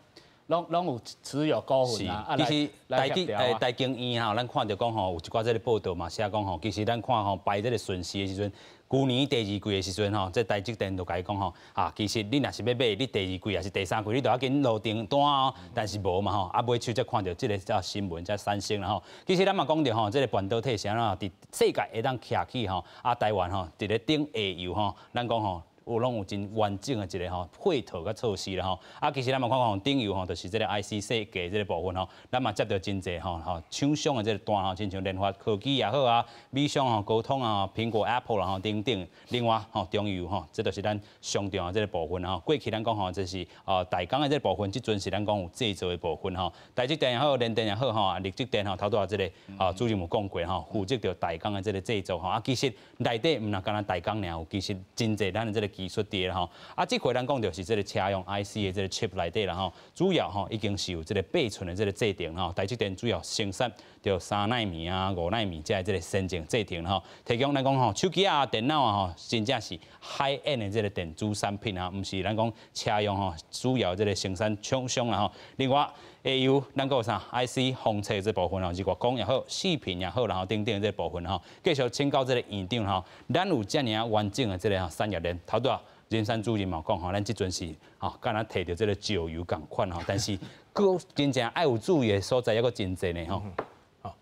攏有持有股份啊。其實台經院吼，咱看著講吼，有一寡這个報道嘛，寫講吼，其實咱看吼排這个順序的時陣，舊年第二季的時陣吼，這台積電就共伊講吼，啊，其實你若是欲買，你第二季抑是第三季，你就要緊落訂單哦。但是無嘛吼，啊，尾手才看著這个叫新聞才產生啦吼。其實咱嘛講著吼，這个半導體啥啦，佇世界會當徛起吼，啊，台灣吼佇咧頂下游吼，咱講吼。有攏有真完整的一个吼配套佮措施啦吼。啊，其實咱嘛看看頂游吼，就是這個 IC 設計這個部分吼，咱嘛接著真濟吼吼廠商的這個單吼，親像聯發科技也好啊，美商吼高通啊、蘋果 Apple 啦吼等等。另外吼中游吼，這就是咱上重要這個部分吼。過去咱講吼，這是大港的這個部分，這陣是咱講有製造的部分吼。台積電也好，聯電也好吼，力積電吼，頭拄仔這個主任有講過吼，負責著大港的這個製造吼。啊，其實內底毋若干焦大港爾，有其實真濟咱的這個技術佇咧吼。啊，這回咱講著是這個車用 IC 的這個 chip 內底啦吼，主要吼已經是有這個8寸的這個製程吼。台積電主要生產著3奈米啊、5奈米這個先進製程吼，提供咱講吼手機啊、電腦啊吼，真正是 high end 的這個電子產品啊，毋是咱講車用吼主要這個生產廠商啦吼。另外，下游咱閣有啥 IC 封測這部分吼，日月光也好，視頻也好，然後等等這部分吼，繼續請教這個院長吼，咱有遮爾完整的這個產業鏈，頭拄仔任山主任嘛講吼，咱這陣是吼，敢若提著這個石油仝款吼，但是閣真正愛有注意的所在，猶閣真濟呢吼。好，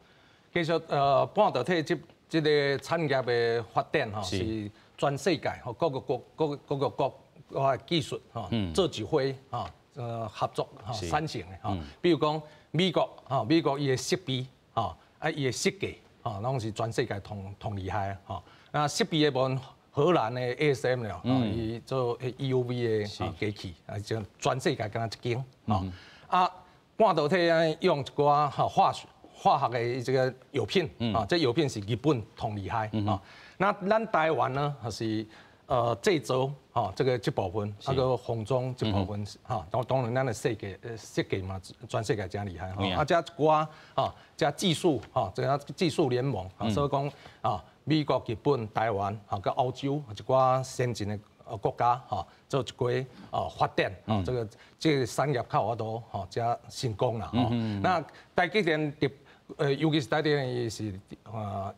其實半導體這個產業的發展吼，是全世界吼各個國各個國的技術吼，做一伙吼。合作吼產生的吼，比如講美國吼，美國伊的設備吼，啊伊的設計吼，攏是全世界同同厲害吼。那設備的部分，荷蘭的 ASML 了，伊做 EUV 的機器，啊，就全世界敢若一間吼。啊，半導體啊用一寡吼化學的這個藥品，啊，這藥品是日本同厲害啊。那咱台灣呢，是製造吼，這個這部分，啊閣封裝這部分，吼，當然咱的設計嘛，全世界誠厲害吼。啊，這一寡吼，這技術吼，這個技術聯盟，所以講啊，美國、日本、台灣，吼，佮歐洲一寡先進的國家，吼，做一寡發展，吼，這個產業較有法度吼，才成功啦，吼。那台積電特，尤其是台積電，伊是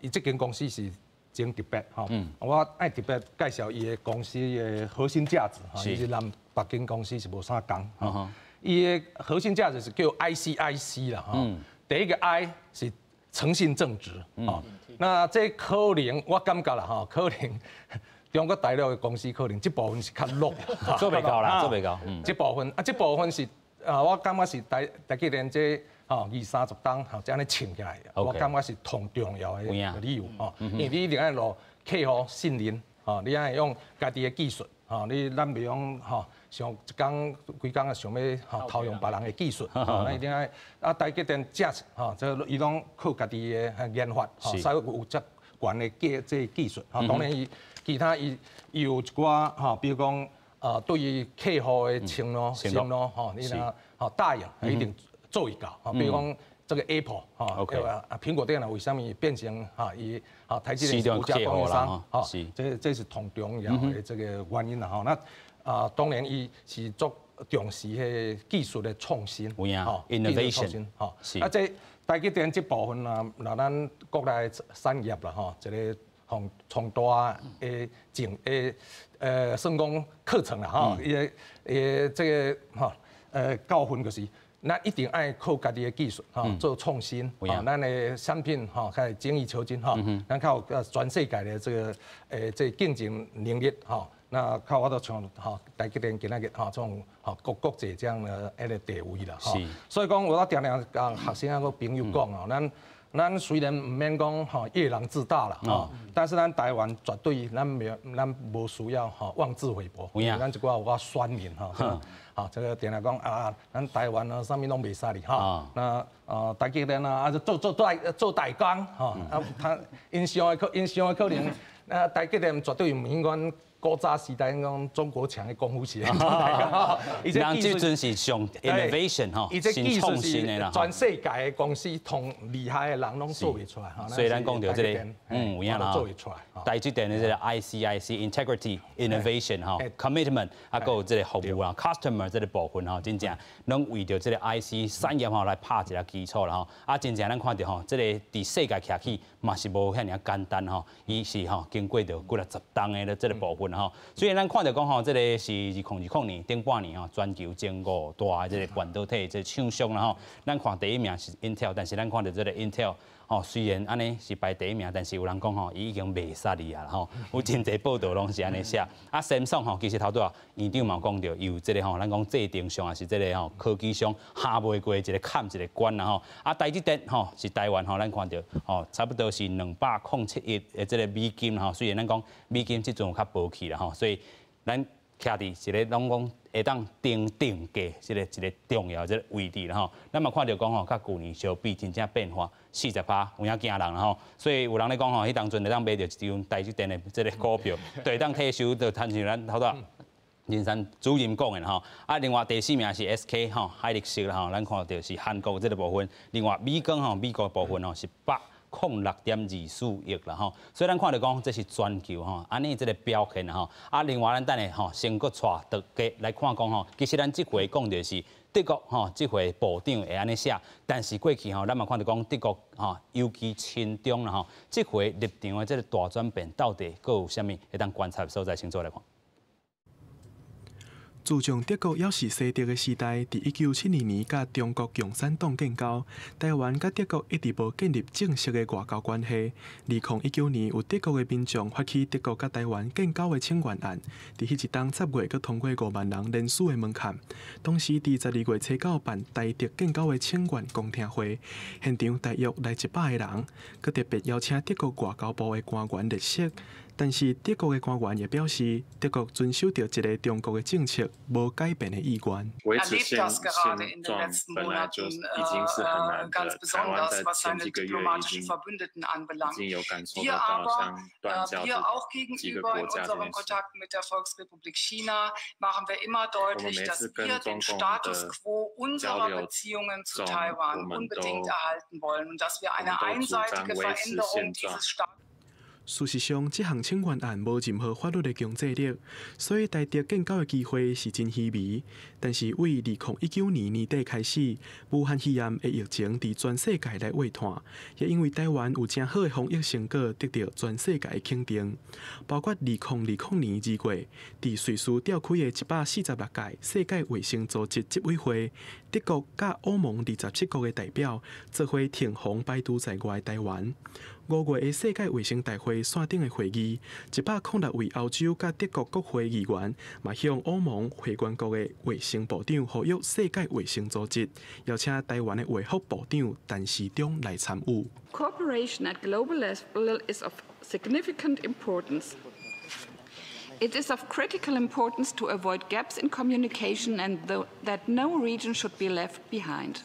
伊這間公司是真特別吼，我愛特別介紹伊的公司的核心價值吼，伊是南北京公司是無啥仝吼。伊的核心價值是叫 ICIC 啦吼。第一個 I 是誠信正直吼。那這可能我感覺啦吼，可能中國大陸的公司可能這部分是較弱，做袂到啦，做袂到。這部分啊，這部分是啊，我感覺是台積電這吼二三十冬吼，這按呢撐起來，我感覺是同重要的理由吼，因為你一定愛予客戶信任，吼，你愛用家己的技術，吼，你咱袂用吼，像一工規工啊想欲吼偷用別人的技術，吼，咱一定愛啊，台積電正吼，這伊攏靠家己的研發，吼，所以有遮懸的這技術，吼，當然伊其他伊伊有一寡吼，比如講對於客戶的承諾吼，你若吼答應，一定做會到，吼，比如講這個 Apple 吼，啊蘋果電腦為啥物變成哈伊哈台積電獨家供應商，吼，這是同重要的這個原因啦，吼。那啊，當然伊是足重視彼個技術的創新，吼，innovation，吼。啊，這台積電這部分啊，若咱國內產業啦，吼，一個從從大的進的算講課程啦，吼，伊的伊這個吼教訓就是。咱一定愛靠家己的技術，吼，做創新，吼，咱的產品吼，較精益求精，吼，咱較有全世界的這個這競爭能力，吼，那較有法度像吼台積電今仔日吼這種吼國際這樣的彼個地位啦，吼。所以講，我定定共學生啊閣朋友講哦，咱雖然毋免講吼夜郎自大啦，吼，但是咱台灣絕對咱沒咱無需要吼妄自菲薄，咱一寡有寡酸民吼。吼，這個定定講啊，咱台灣啊，啥物攏袂使哩吼。那台積電啊，啊做代工吼，啊他𪜶想的可能，啊台積電絕對毋應該古早時代講中國強的功夫是。人這陣是上 innovation 吼，新創新的啦。全世界的公司同厲害的人攏做袂出來。所以咱講著這個，有影啦。做會出來。台積電的這個 ICIC Integrity Innovation 吼，Commitment 啊，閣有這個服務啊，Customer 這個部分吼，真正攏為著這個 IC 產業吼來拍一個基礎啦吼。啊，真正咱看著吼，這個佇世界徛起嘛是無遐爾簡單吼，伊是吼經過著幾若十冬的這個部分吼。雖然咱看著講吼，這個是2020年頂半年吼，全球前五大的這個半導體這個廠商啦吼，咱看第一名是 Intel，但是咱看著這個 Intel。吼，雖然按呢是排第一名，但是有人講吼，伊已經袂殺你啊吼，有真濟報道攏是按呢寫。啊，三星吼，其實頭拄仔院長嘛有講著，有這個吼，咱講制程上也是這個吼科技上下袂過一個砍一個關啦吼。啊，台積電吼是台灣吼，咱看著吼，差不多是207億的這個美金吼。雖然咱講美金這陣有較薄去啦吼，所以咱徛佇一個攏講會當定定價，這個一個重要這個位置啦吼。咱嘛看著講吼，佮舊年相比，真正變化40%，有影驚人啦吼。所以有人咧講吼，彼當陣會當買著一張台積電的這個股票，就會當退休，就親像咱頭拄仔林山主任講的吼。啊，另外第四名是 SK 吼，海力士啦吼，咱看著是韓國這個部分。另外美光吼，美國部分吼是106.24億啦吼，所以咱看著講這是全球吼，按呢這個表現吼。啊，另外咱等下吼，先閣帶大家來看講吼，其實咱這回講著是德國吼，這回部長會按呢寫，但是過去吼，咱嘛看著講德國吼，尤其親中啦吼，這回立場的這個大轉變，到底閣有啥物會當觀察的所在？先做來看。自從德國猶是西德的時代，佇1972年佮中國共產黨建交，台灣佮德國一直無建立正式的外交關係。2019年，有德國的民眾發起德國佮台灣建交的請願案，佇彼一冬10月，閣通過5萬人聯署的門檻。當時佇12月初9辦台德建交的請願公聽會，現場大約來100個人，閣特別邀請德國外交部的官員列席。但是德國的官員也表示，德國遵守著一個中國的政策，無改變的意願。維持現狀本來就已經是很難的。台灣在前幾個月已經有感受得到像斷交這幾個國家這件事。我們每次跟中共的交流中，我們都主張維持現狀。事實上，這項請願案無任何法律的強制力，所以台德建交的機會是真稀微。但是，對2019年年底開始，武漢肺炎的疫情佇全世界來挖炭，也因為台灣有誠好的防疫成果，得著全世界的肯定。包括2020年2月，佇瑞士召開的146屆世界衛生組織執委會，德國佮歐盟27國的代表做伙懲防排除在外的台灣。5月的世界衛生大會線頂的會議，106位歐洲佮德國國會議員嘛向歐盟會員國的衛生部長呼籲世界衛生組織邀請台灣的衛福部長陳時中來參與。 Cooperation at global level is of significant importance. It is of critical importance to avoid gaps in communication and that no region should be left behind.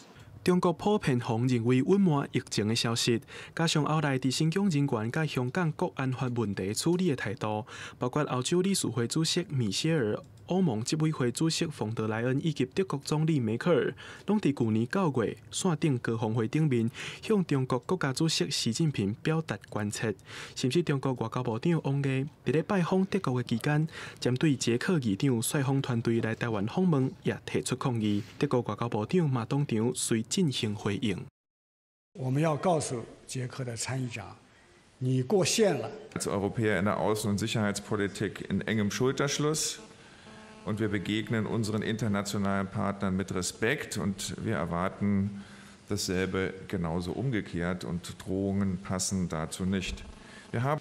中國普遍予認為隱瞞疫情的消息，加上後來佇新疆人權佮香港國安法問題處理的態度，包括歐洲理事會主席米歇爾、歐盟執委會主席馮德萊恩以及德國總理梅克爾，攏佇舊年9月線頂高峰會頂面向中國國家主席習近平表達關切，甚至中國外交部長王毅佇咧拜訪德國的期間，針對捷克議長率訪團隊來台灣訪問，也提出抗議。德國外交部長嘛當場隨進行回應。我們要告訴捷克的參議長，你過線了。 Als Europäer in der Außen- und Sicherheitspolitik in engem Schulterschluss und wir begegnen unseren internationalen Partnern mit Respekt und wir erwarten dasselbe genauso umgekehrt und Drohungen passen dazu nicht. Wir haben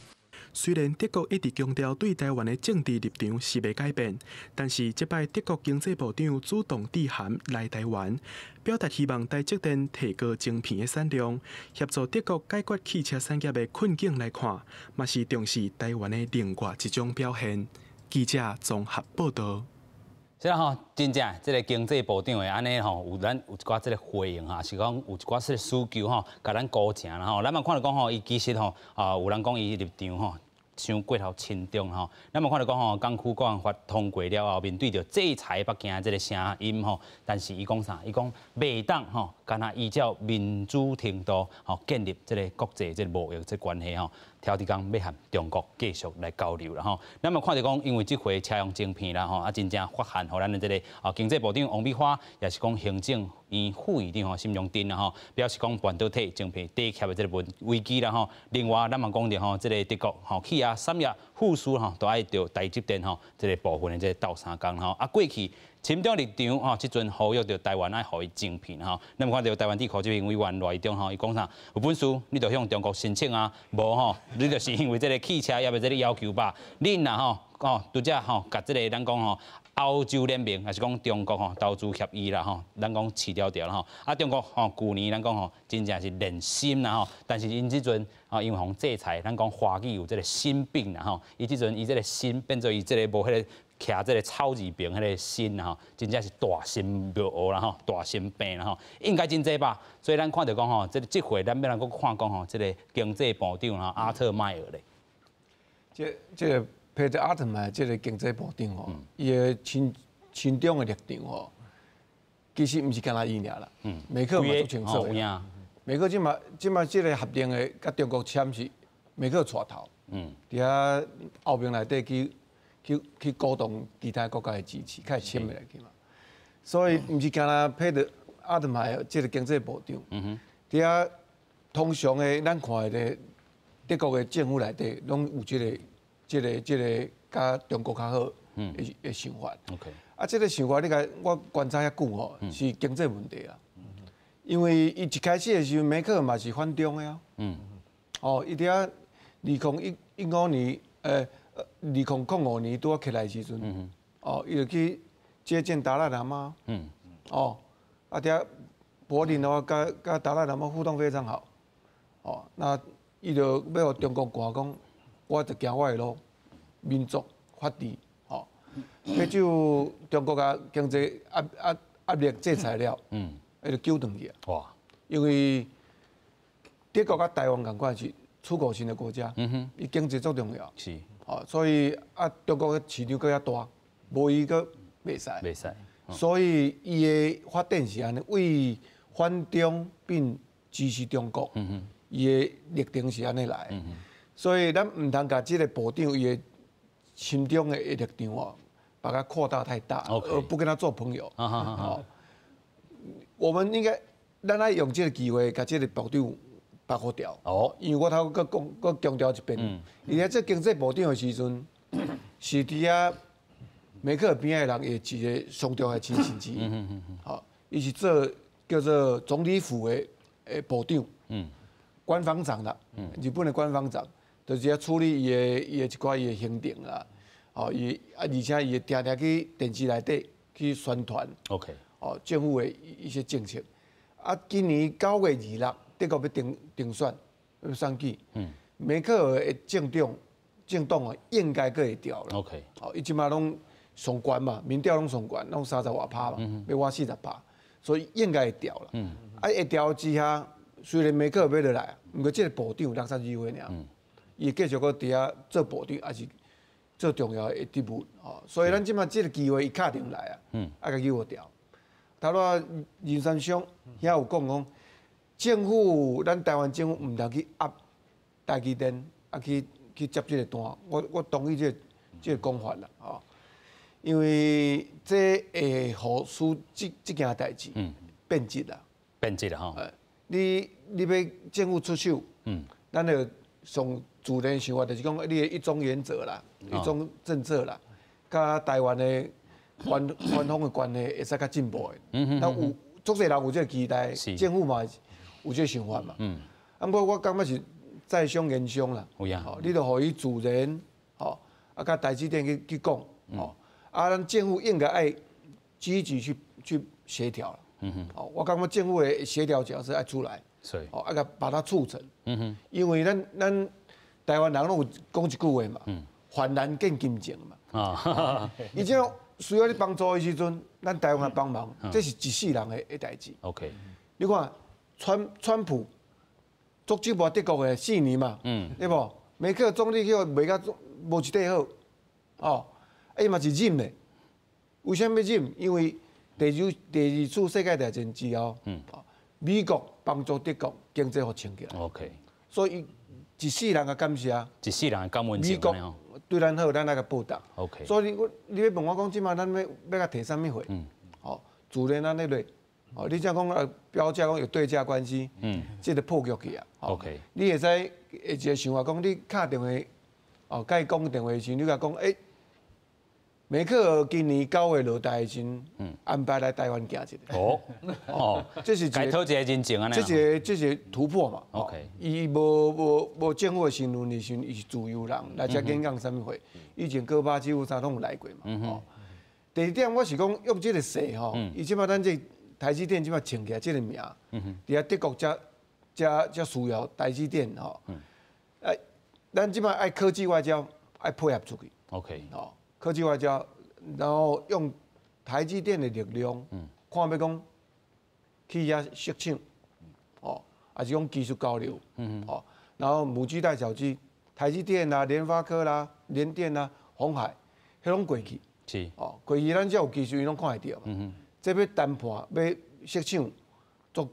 雖然德國一直強調對台灣的政治立場是袂改變，但是這擺德國經濟部長主動致函來台灣，表達希望台積電提高晶片的產量，協助德國解決汽車產業的困境來看，嘛是重視台灣的另外一種表現。記者綜合報道。是啦吼，真正這個經濟部長會按呢吼，有咱有一寡這個回應哈，是講有一寡這個需求吼，共咱估成啦吼。咱嘛看著講吼，伊其實吼啊，有人講伊立場吼，傷過頭親中吼，咱嘛看著講吼，港區國安法通過了後，面對著制裁北京這個聲音吼，但是伊講啥？伊講袂當吼，干焦依照民主程度吼建立這個國際這個貿易這關係吼，挑佇講欲和中國繼續來交流啦吼。咱嘛看著講，因為這回車用晶片啦吼，啊真正發函予咱的這個啊經濟部長王美花，也是講行政院副院長吼沈榮津啦吼，表示講半導體晶片短缺的這個問危機啦吼。另外，咱嘛講著吼，這個德國吼起啊產業復甦吼，都愛著台積電吼這個部分的這個鬥相共吼。啊，過去亲中立场吼，這陣呼籲著台灣愛予伊晶片吼。咱看著台灣智庫這邊委員賴中吼，伊講啥？有本事你就向中國申請啊，無吼，你就是因為這個汽車業的這個要求吧。恁若吼哦，拄則吼，共這個咱講吼，歐洲聯盟，抑是講中國吼投資協議啦吼，咱講飼牢牢啦吼。啊，中國吼舊年咱講吼，真正是連心啦吼，但是𪜶這陣吼因為予制裁，咱講華語有這個心病啦吼，伊這陣伊這個心變做伊這個無彼個徛這個草字邊彼個心啦吼，真正是大心廟學啦吼，大心病啦吼，應該真濟吧。所以咱看著講吼，這個這回咱欲來閣看講吼，這個經濟部長吼阿特邁爾咧。這個彼得阿特邁這個經濟部長吼，伊的親親中的立場吼，其實毋是干焦伊爾啦，梅克嘛足清楚的。梅克這馬這個協定的佮中國簽是梅克帶頭，佇遐後面內底去鼓動其他國家的支持，較會簽落去嘛。所以毋是干焦彼得阿特邁這個經濟部長，佇遐通常的咱看的德國的政府內底，攏有這個佮中國較好的想法。 啊，這個想法你共我觀察遐久吼，是經濟問題啊。因為伊一開始的時陣，梅克嘛是反中的啊。哦，伊佇遐2015年，2005年拄仔起來的時陣，哦，伊就去接見達賴喇嘛。哦，啊，佇遐柏林的話，佮達賴喇嘛互動非常好。哦，那伊就欲予中國看講，我就行我的路，民族法治，吼。欲就中國共經濟壓力制裁了，伊就糾轉去啊。哇！因為德國佮台灣仝款是出口型的國家，伊經濟足重要。哦，所以啊，中國的市場閣遐大，無伊閣袂使。袂使。所以伊的發展是按呢，為反中並支持中國，伊的歷程是按呢來。所以咱毋通共這個部長伊的親中的立場哦，把它擴大太大，而不跟他做朋友。哦，我們應該，咱愛用這個機會，共這個部長罷予掉。哦。因為我頭閣講，閣強調一遍，伊佇做經濟部長的時陣，是佇遐梅克爾邊仔的人，伊一個上重要的親信之一。好，伊是做叫做總理府的部長。官房長啦。日本的官房長，就是遐處理伊的一寡伊的行程啦。哦，伊啊，而且伊會定定去電視內底去宣傳。 哦，政府的一些政策。啊，今年9月26，德國欲定選，欲選舉。梅克爾的政黨啊，應該閣會調啦。 哦，伊這馬攏上懸嘛，民調攏上懸，攏30外趴嘛，欲倚40趴，所以應該會調啦。啊，會調之下，雖然梅克爾欲落來，毋過這個部長62歲爾，伊會繼續閣佇遐做部長，抑是做重要的職務。哦，所以咱這馬這個機會，伊敲電話來啊，啊，共予調。頭拄仔任三湘遐有講講，政府咱台灣政府毋通去壓台積電，啊去接這個單，我同意這個講法啦，吼，因為這會予使這件代誌變質啦，變質啦吼。你欲政府出手，咱就上自然想法就是講，你的一中原則啦，一中政策啦，佮台灣的官方的關係會使較進步的。那有足濟人有這個期待，政府嘛有這個想法嘛。啊，毋過我感覺是在商言商啦。有你就予伊自然，吼，啊，佮台積電去講，吼，啊，咱政府應該愛積極去協調啦。哦，我感覺政府的協調角色愛出來，哦，啊，共把它促成。因為咱台灣人攏有講一句話嘛，患難見真情嘛。啊，伊這需要你幫助的時陣，咱台灣來幫忙，這是一世人的代誌。 你看，川普足少無德國的四年嘛，對無？梅克爾總理去袂甲無一塊好，哦，啊伊嘛是忍的。為啥物忍？因為第二次世界大戰之後，美國幫助德國經濟予撐起來。 所以一世人的感謝。一世人的感恩情。美國對咱好，咱愛共報答。 所以你欲問我講，這馬咱欲共提啥物貨？哦，自然按呢落。哦，你這樣講啊，標價講有對價關係，這個破局去啊。 你會使會一個想法講，你敲電話，哦，佮伊講電話時，你共講，欸，梅克爾今年9月落台的時，安排來台灣行一下。哦哦，這是該討一個人情按呢。這是突破嘛。 伊無政府的身份的時陣，伊是自由人來遮演講啥物會？以前戈巴契夫啥攏有來過嘛。第二點，我是講用這個勢吼，伊這擺咱這台積電這擺穿起來這個名，佇遐德國才才才需要台積電吼。哎，咱這擺愛科技外交，愛配合出去。 吼，科技外交，然後用台積電的力量，看欲講去遐設廠，哦，還是講技術交流，哦，然後母雞帶小雞，台積電啦、聯發科啦、聯電啦、鴻海，彼攏過去，哦，過去咱只有技術，伊攏看會著嘛。這欲談判欲設廠，做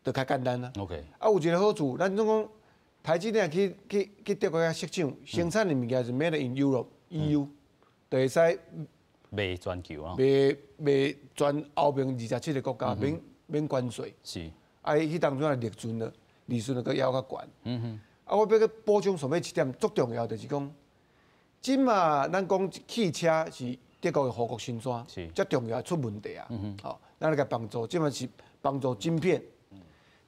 就較簡單啦。 啊，有一個好處，咱總講台積電去德國遐設廠，生產的物件是 Made in Europe、EU。就會使賣全球啊，賣全歐盟27個國家免關稅。啊，彼當陣的利潤呢，利潤就閣猶較懸。啊，我欲閣補充上尾一點，足重要就是講，這馬咱講汽車是德國的護國神山，遮重要出問題啊。吼，咱來共幫助，這馬是幫助晶片。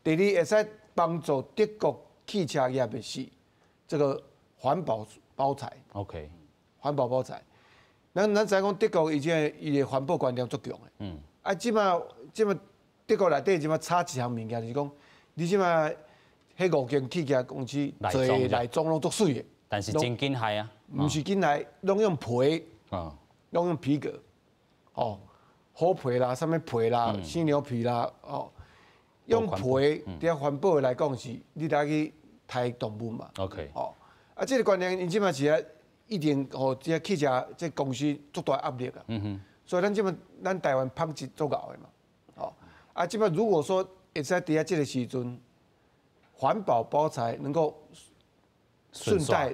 第二，會使幫助德國汽車業的是這個環保包材。 環保包材。咱知影講德國伊這個伊的環保觀念足強的。啊，這馬德國內底這馬差一項物件，就是講，你這馬彼五間汽車公司做的內裝攏足媠的。但是真緊害啊！毋是緊害，攏用皮，攏用皮革，哦，虎皮啦，啥物皮啦，犀牛皮啦，哦，用皮佇環保的來講是，你得去刣動物嘛。 哦，啊，這個觀念𪜶這馬是啊。一定予這汽車這公司足大壓力啊，所以咱這馬咱台灣紡織足𠢕的嘛，哦，啊，這馬如果說會使佇遐這個時陣，環保包材能夠順帶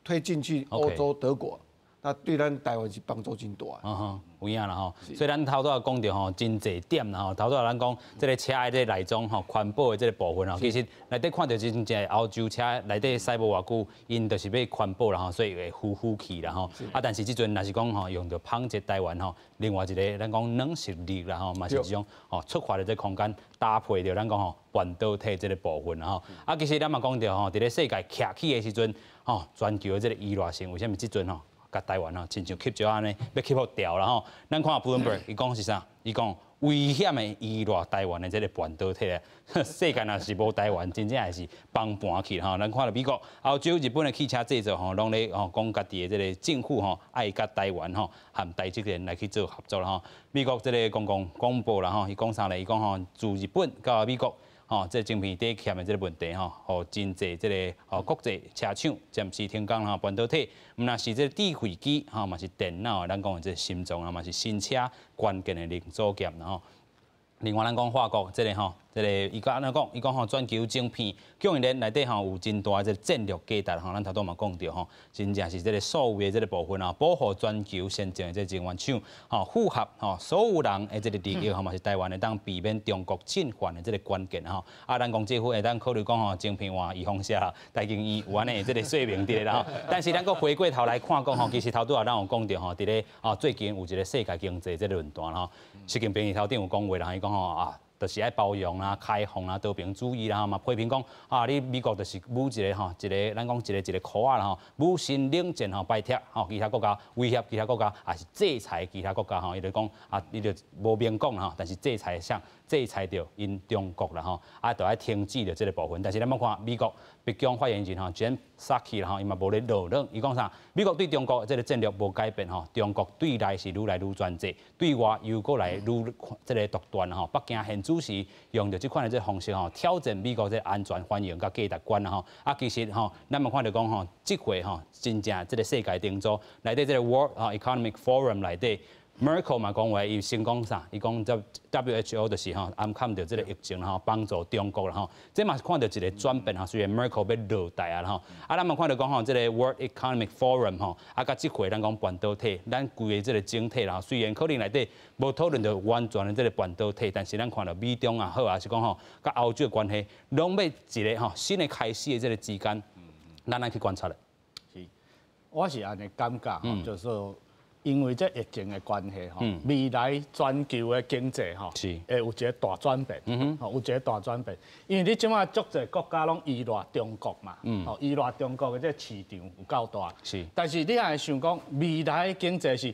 推進去歐洲德國，那對咱台灣是幫助真大。嗯哼，有影啦吼。所以咱頭拄仔講著吼，真濟點啦吼。頭拄仔咱講這個車的這個內裝吼，環保的這個部分吼，其實內底看著真正歐洲車內底駛無偌久，𪜶就是欲環保啦吼，所以會呼呼氣啦吼。啊，但是這陣若是講吼，用著紡織台灣吼，另外一個咱講軟實力啦吼，嘛是一種吼出發的這個空間，搭配著咱講吼半導體這個部分啦吼。啊，其實咱嘛講著吼，佇咧世界徛起的時陣，吼，全球的這個依賴性，為啥物這陣吼？共台灣吼，親像翕照按呢，欲翕予掉啦吼。咱看 Bloomberg，伊講是啥？伊講危險的依賴台灣的這個半導體啊，世界若是無台灣，真正會是崩盤去吼。咱看著美國、歐洲、日本的汽車製造吼，攏咧吼講家己的這個政府吼，愛佮台灣吼和台積電來去做合作啦吼。美國這個公共廣播啦吼，伊講啥咧？伊講吼，自日本到美國。吼，這個晶片短缺的這個問題吼，予真濟這個吼國際車廠暫時停工吼，半導體，毋但是這個智慧機吼，嘛是電腦，咱講的這個心臟啊，嘛是新車關鍵的零組件吼。另外，咱講法國這個吼，這個伊閣按怎講？伊講吼，全球晶片供應鏈內底吼有真大的這個戰略價值吼，咱頭拄嘛講著吼，真正是這個數位的這個部分啊，保護全球先進的這個晶圓廠吼，符合吼所有人的這個利益吼，嘛是台灣會當避免中國進犯的這個關鍵吼。啊，咱講政府會當考慮講吼，晶片換預防射啦，台經院有按呢這個說明佇咧啦吼。但是咱閣回過頭來看講吼，其實頭拄仔咱有講著吼，佇咧啊最近有一個世界經濟這個論壇吼，習近平伊頭頂有講話啦，伊講吼啊，就是愛包容啦、開放啦、多邊主義啦，嘛批評講啊，你美國就是舞一個吼，一個咱講一個一個箍仔啦吼，舞新冷戰吼，排斥吼其他國家，威脅其他國家，也是制裁其他國家吼，伊就講啊，伊就無明講吼，但是制裁啥？制裁著𪜶中國啦吼，啊，就愛停止著這個部分。但是咱欲看美國白宮發言人吼，Jen Psaki 啦吼，伊嘛無咧落軟，伊講啥？美國對中國這個戰略無改變吼，中國對內是愈來愈專制，對外又閣來愈這個獨斷吼。北京現主時用著這款的這個方式吼，挑戰美國這個安全繁榮佮價值觀啦吼。啊，其實吼，咱嘛看著講吼，這回吼，真正這個世界頂組內底這個 World Economic Forum 內底，Merkel 嘛講話，伊先講啥？伊講 WHO 就是吼，暗崁著這個疫情吼，幫助中國啦吼。這嘛是看著一個轉變吼，雖然 Merkel 欲落台啊吼，啊，咱嘛看著講吼，這個 World Economic Forum 吼，啊，佮這回咱講半導體，咱規个這個整體啦，雖然可能內底無討論著完全的這個半導體，但是咱看著美中也好，還是講吼，佮歐洲的關係，攏欲一個吼新的開始的這個之間，咱來去觀察咧。是，我是按呢感覺吼，就是說，因為這疫情的關係吼，未來全球的經濟吼，會有一個大轉變，吼，有一個大轉變。因為你這馬足濟國家攏依賴中國嘛，吼，依賴中國的這個市場有夠大。但是你若會想講，未來的經濟是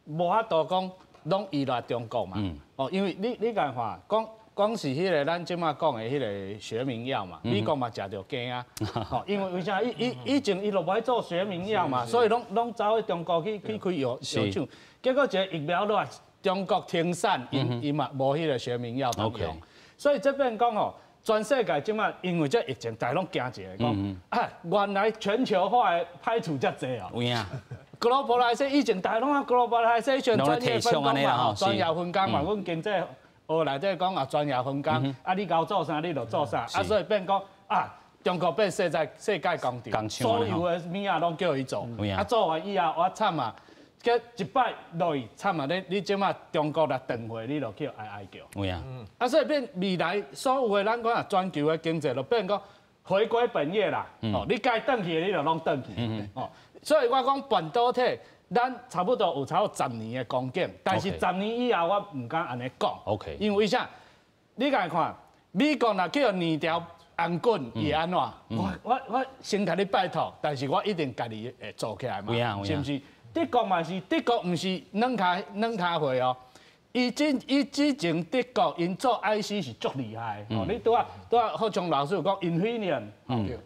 無法度講攏依賴中國嘛，哦，因為你共看講。講是彼個咱這馬講的彼個學名藥嘛，美國嘛食著驚啊，吼，因為為啥？以前伊就無愛做學名藥嘛，所以攏走去中國去開藥廠，結果一個疫苗落來，中國停產，𪜶嘛無彼個學名藥通用，所以這變講吼，全世界這馬因為這疫情，大家攏驚一個講，啊，原來全球化的歹處遮濟哦。有影。 Globalization 以前大家攏講 globalization 專業分工嘛，吼，專業分工嘛，阮經濟學內底講啊，專業分工，啊，你𠢕做啥，你就做啥，啊，所以變講啊，中國變世界工廠，所有的物仔攏叫伊做，啊，做完以後我慘啊，結一擺落去慘啊！你這馬中國若斷貨，你就去哀哀叫。有影。啊，所以變未來所有的咱講啊，全球的經濟就變講回歸本業啦。哦，你該轉去的你就攏轉去。哦，所以我講半導體。咱差不多有差不多十年的光景，但是十年以後我毋敢按呢講。 因為啥？你共看，美國若去予捏著頷頸，伊會按怎？我先共你拜託，但是我一定家己會做起來嘛，是毋是？德國嘛是，德國毋是軟跤軟跤貨哦。伊之前德國𪜶做 IC 是足厲害，哦，你拄仔拄仔霍昌老師有講 Infineon，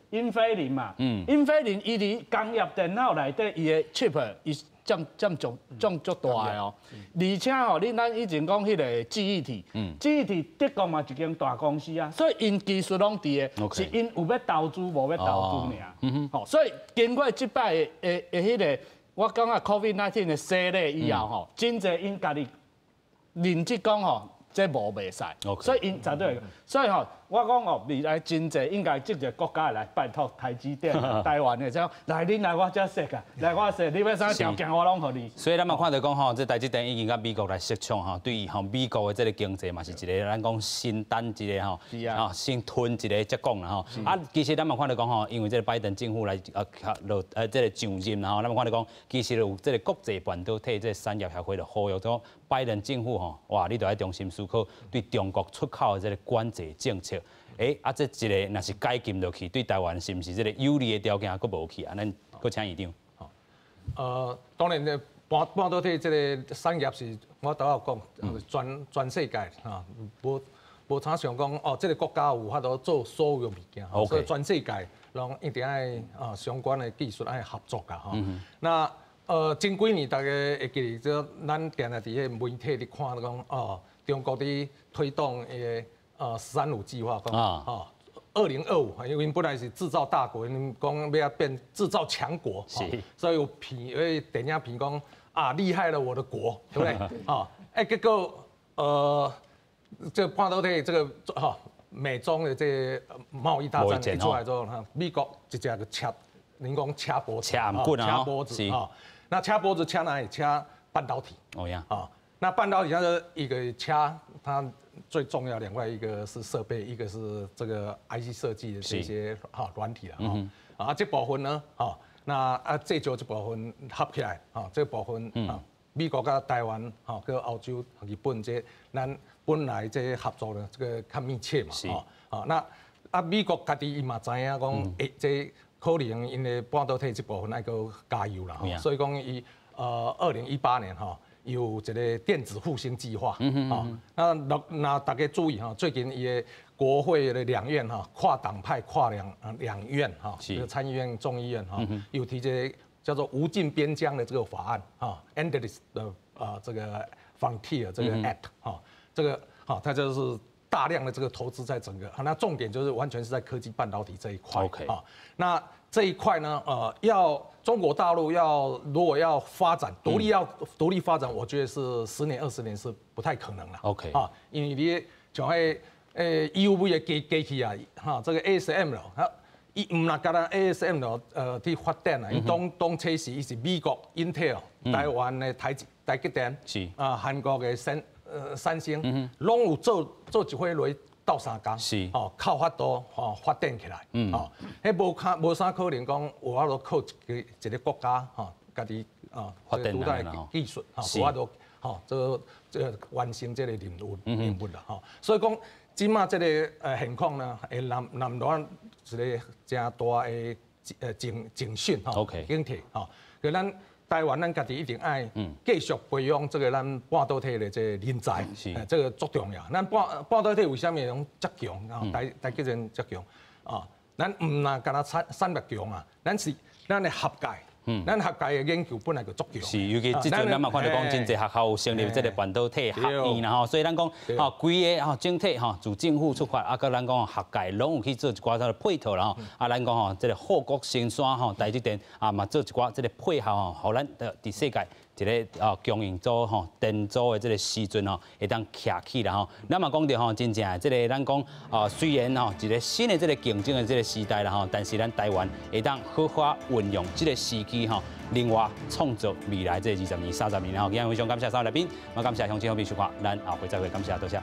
英飛凌嘛，英飛凌伊佇工業電腦內底伊的 chip 伊佔足佔足大的哦，而且吼，你咱以前講彼個記憶體，記憶體德國嘛一間大公司啊，所以𪜶技術攏佇的，是𪜶有欲投資無欲投資爾。吼，所以經過這擺的彼個，我感覺 COVID-19 的洗禮以後吼，真濟𪜶家己認知講吼，這無袂使，所以𪜶絕對，所以吼，我講哦，未來真濟應該這個國家來拜託台積電、台灣的，這來恁來我遮設啊，來我設，你欲啥條件我攏予你。所以咱嘛看著講吼，這台積電已經佮美國來設廠吼，對吼美國的這個經濟嘛是一個咱講新單一個吼，啊先吞一個才講啦吼。啊，其實咱嘛看著講吼，因為這個拜登政府來啊落這個上任啦吼，咱嘛看著講，其實有這個國際半導體這個產業協會就呼籲講，拜登政府吼，哇，你著愛重新思考對中國出口的這個管制政策。欸，啊，這一個若是解禁落去，對台灣是毋是這個有利的條件閣無去啊？咱閣請院長。當然呢，半導體這個產業是，我拄仔有講，全世界啊，無親像講哦，這個國家有法度做所有的物件，所以全世界攏一定愛啊相關的技術愛合作㗎吼。那前幾年大家會記得，這咱定定佇彼個媒體咧看講哦，中國佇推動伊个“十三五”計劃，講哦，2025，因為本來是製造大國，𪜶講欲變製造強國，所以有片，有電影片講啊，厲害了我的國，對不對？啊，欸，結果這個半導體這個哈，美中的這個貿易大戰一出來之後，哈，美國直接就掐，恁講掐脖子，掐棍掐脖子啊，那掐脖子掐哪裡？掐半導體。哦呀，啊，那半導體它是一個掐它。最重要兩塊，一個是設備，一個是這個 IC 設計的這些哈軟體了哈。啊，這部分呢，哈，那啊製造這部分合起來，哈，這部分啊，美國佮台灣，哈，佮歐洲、日本這咱本來這合作呢，這個較密切嘛，哈，啊，那啊美國家己伊嘛知影講，欸，這可能𪜶的半導體這部分愛閣加油啦，所以講伊2018年哈，有一個電子復興計劃，啊，那大家注意哈，最近伊的國會的兩院哈，跨黨派跨兩院哈，這個參議院、眾議院哈，有提這個叫做無盡邊疆的這個法案哈，Endless 的啊這個 Frontier 這個 Act 哈，這個哈，它就是大量的這個投資在整個，那重點就是完全是在科技半導體這一塊， 啊，那這一塊呢，要中國大陸要如果要發展獨立要獨立發展，我覺得是10年20年是不太可能了。 啊，因為你像彼EUV 的機器啊，哈，這個 ASML，它伊毋若干焦 ASML 佇發展啊，伊當初時伊是美國 Intel、台灣的台積電，啊，韓國的三星，攏有做一伙來鬥相共，哦，較有法度吼發展起來，哦，彼無較無啥可能講有法度靠一個一個國家吼，家己啊，獨特的技術，吼，無法度吼，這完成這個任務啦，吼。所以講，這馬這個現況呢，會南南一個誠大的警訊吼，警惕吼。佮咱台灣咱家己一定愛繼續培養這個咱半導體的這個人才，這個足重要。咱半導體為啥物會遮強啊？台積電遮強啊？咱毋若干焦產業強啊，咱是咱的學界。咱學界的研究本來就足強。是，尤其這陣咱嘛看著講，真濟學校有成立這個半導體學院啦吼，所以咱講吼，規个吼整體吼，自政府出發，啊，閣咱講學界攏有去做一寡這個配套啦吼，啊，咱講吼，這個護國神山吼，台積電啊嘛做一寡這個配合吼，予咱佇世界一个啊供應組吼電組的這個時陣吼，會當徛起來吼。咱嘛講著吼，真正這個咱講啊，雖然吼一個新的這個競爭的這個時代啦吼，但是咱台灣會當好好運用這個時機吼，另外創造未來這20年、30年吼。今日非常感謝三位來賓，嘛感謝鄉親好朋友收看，咱後回再會，感謝多謝。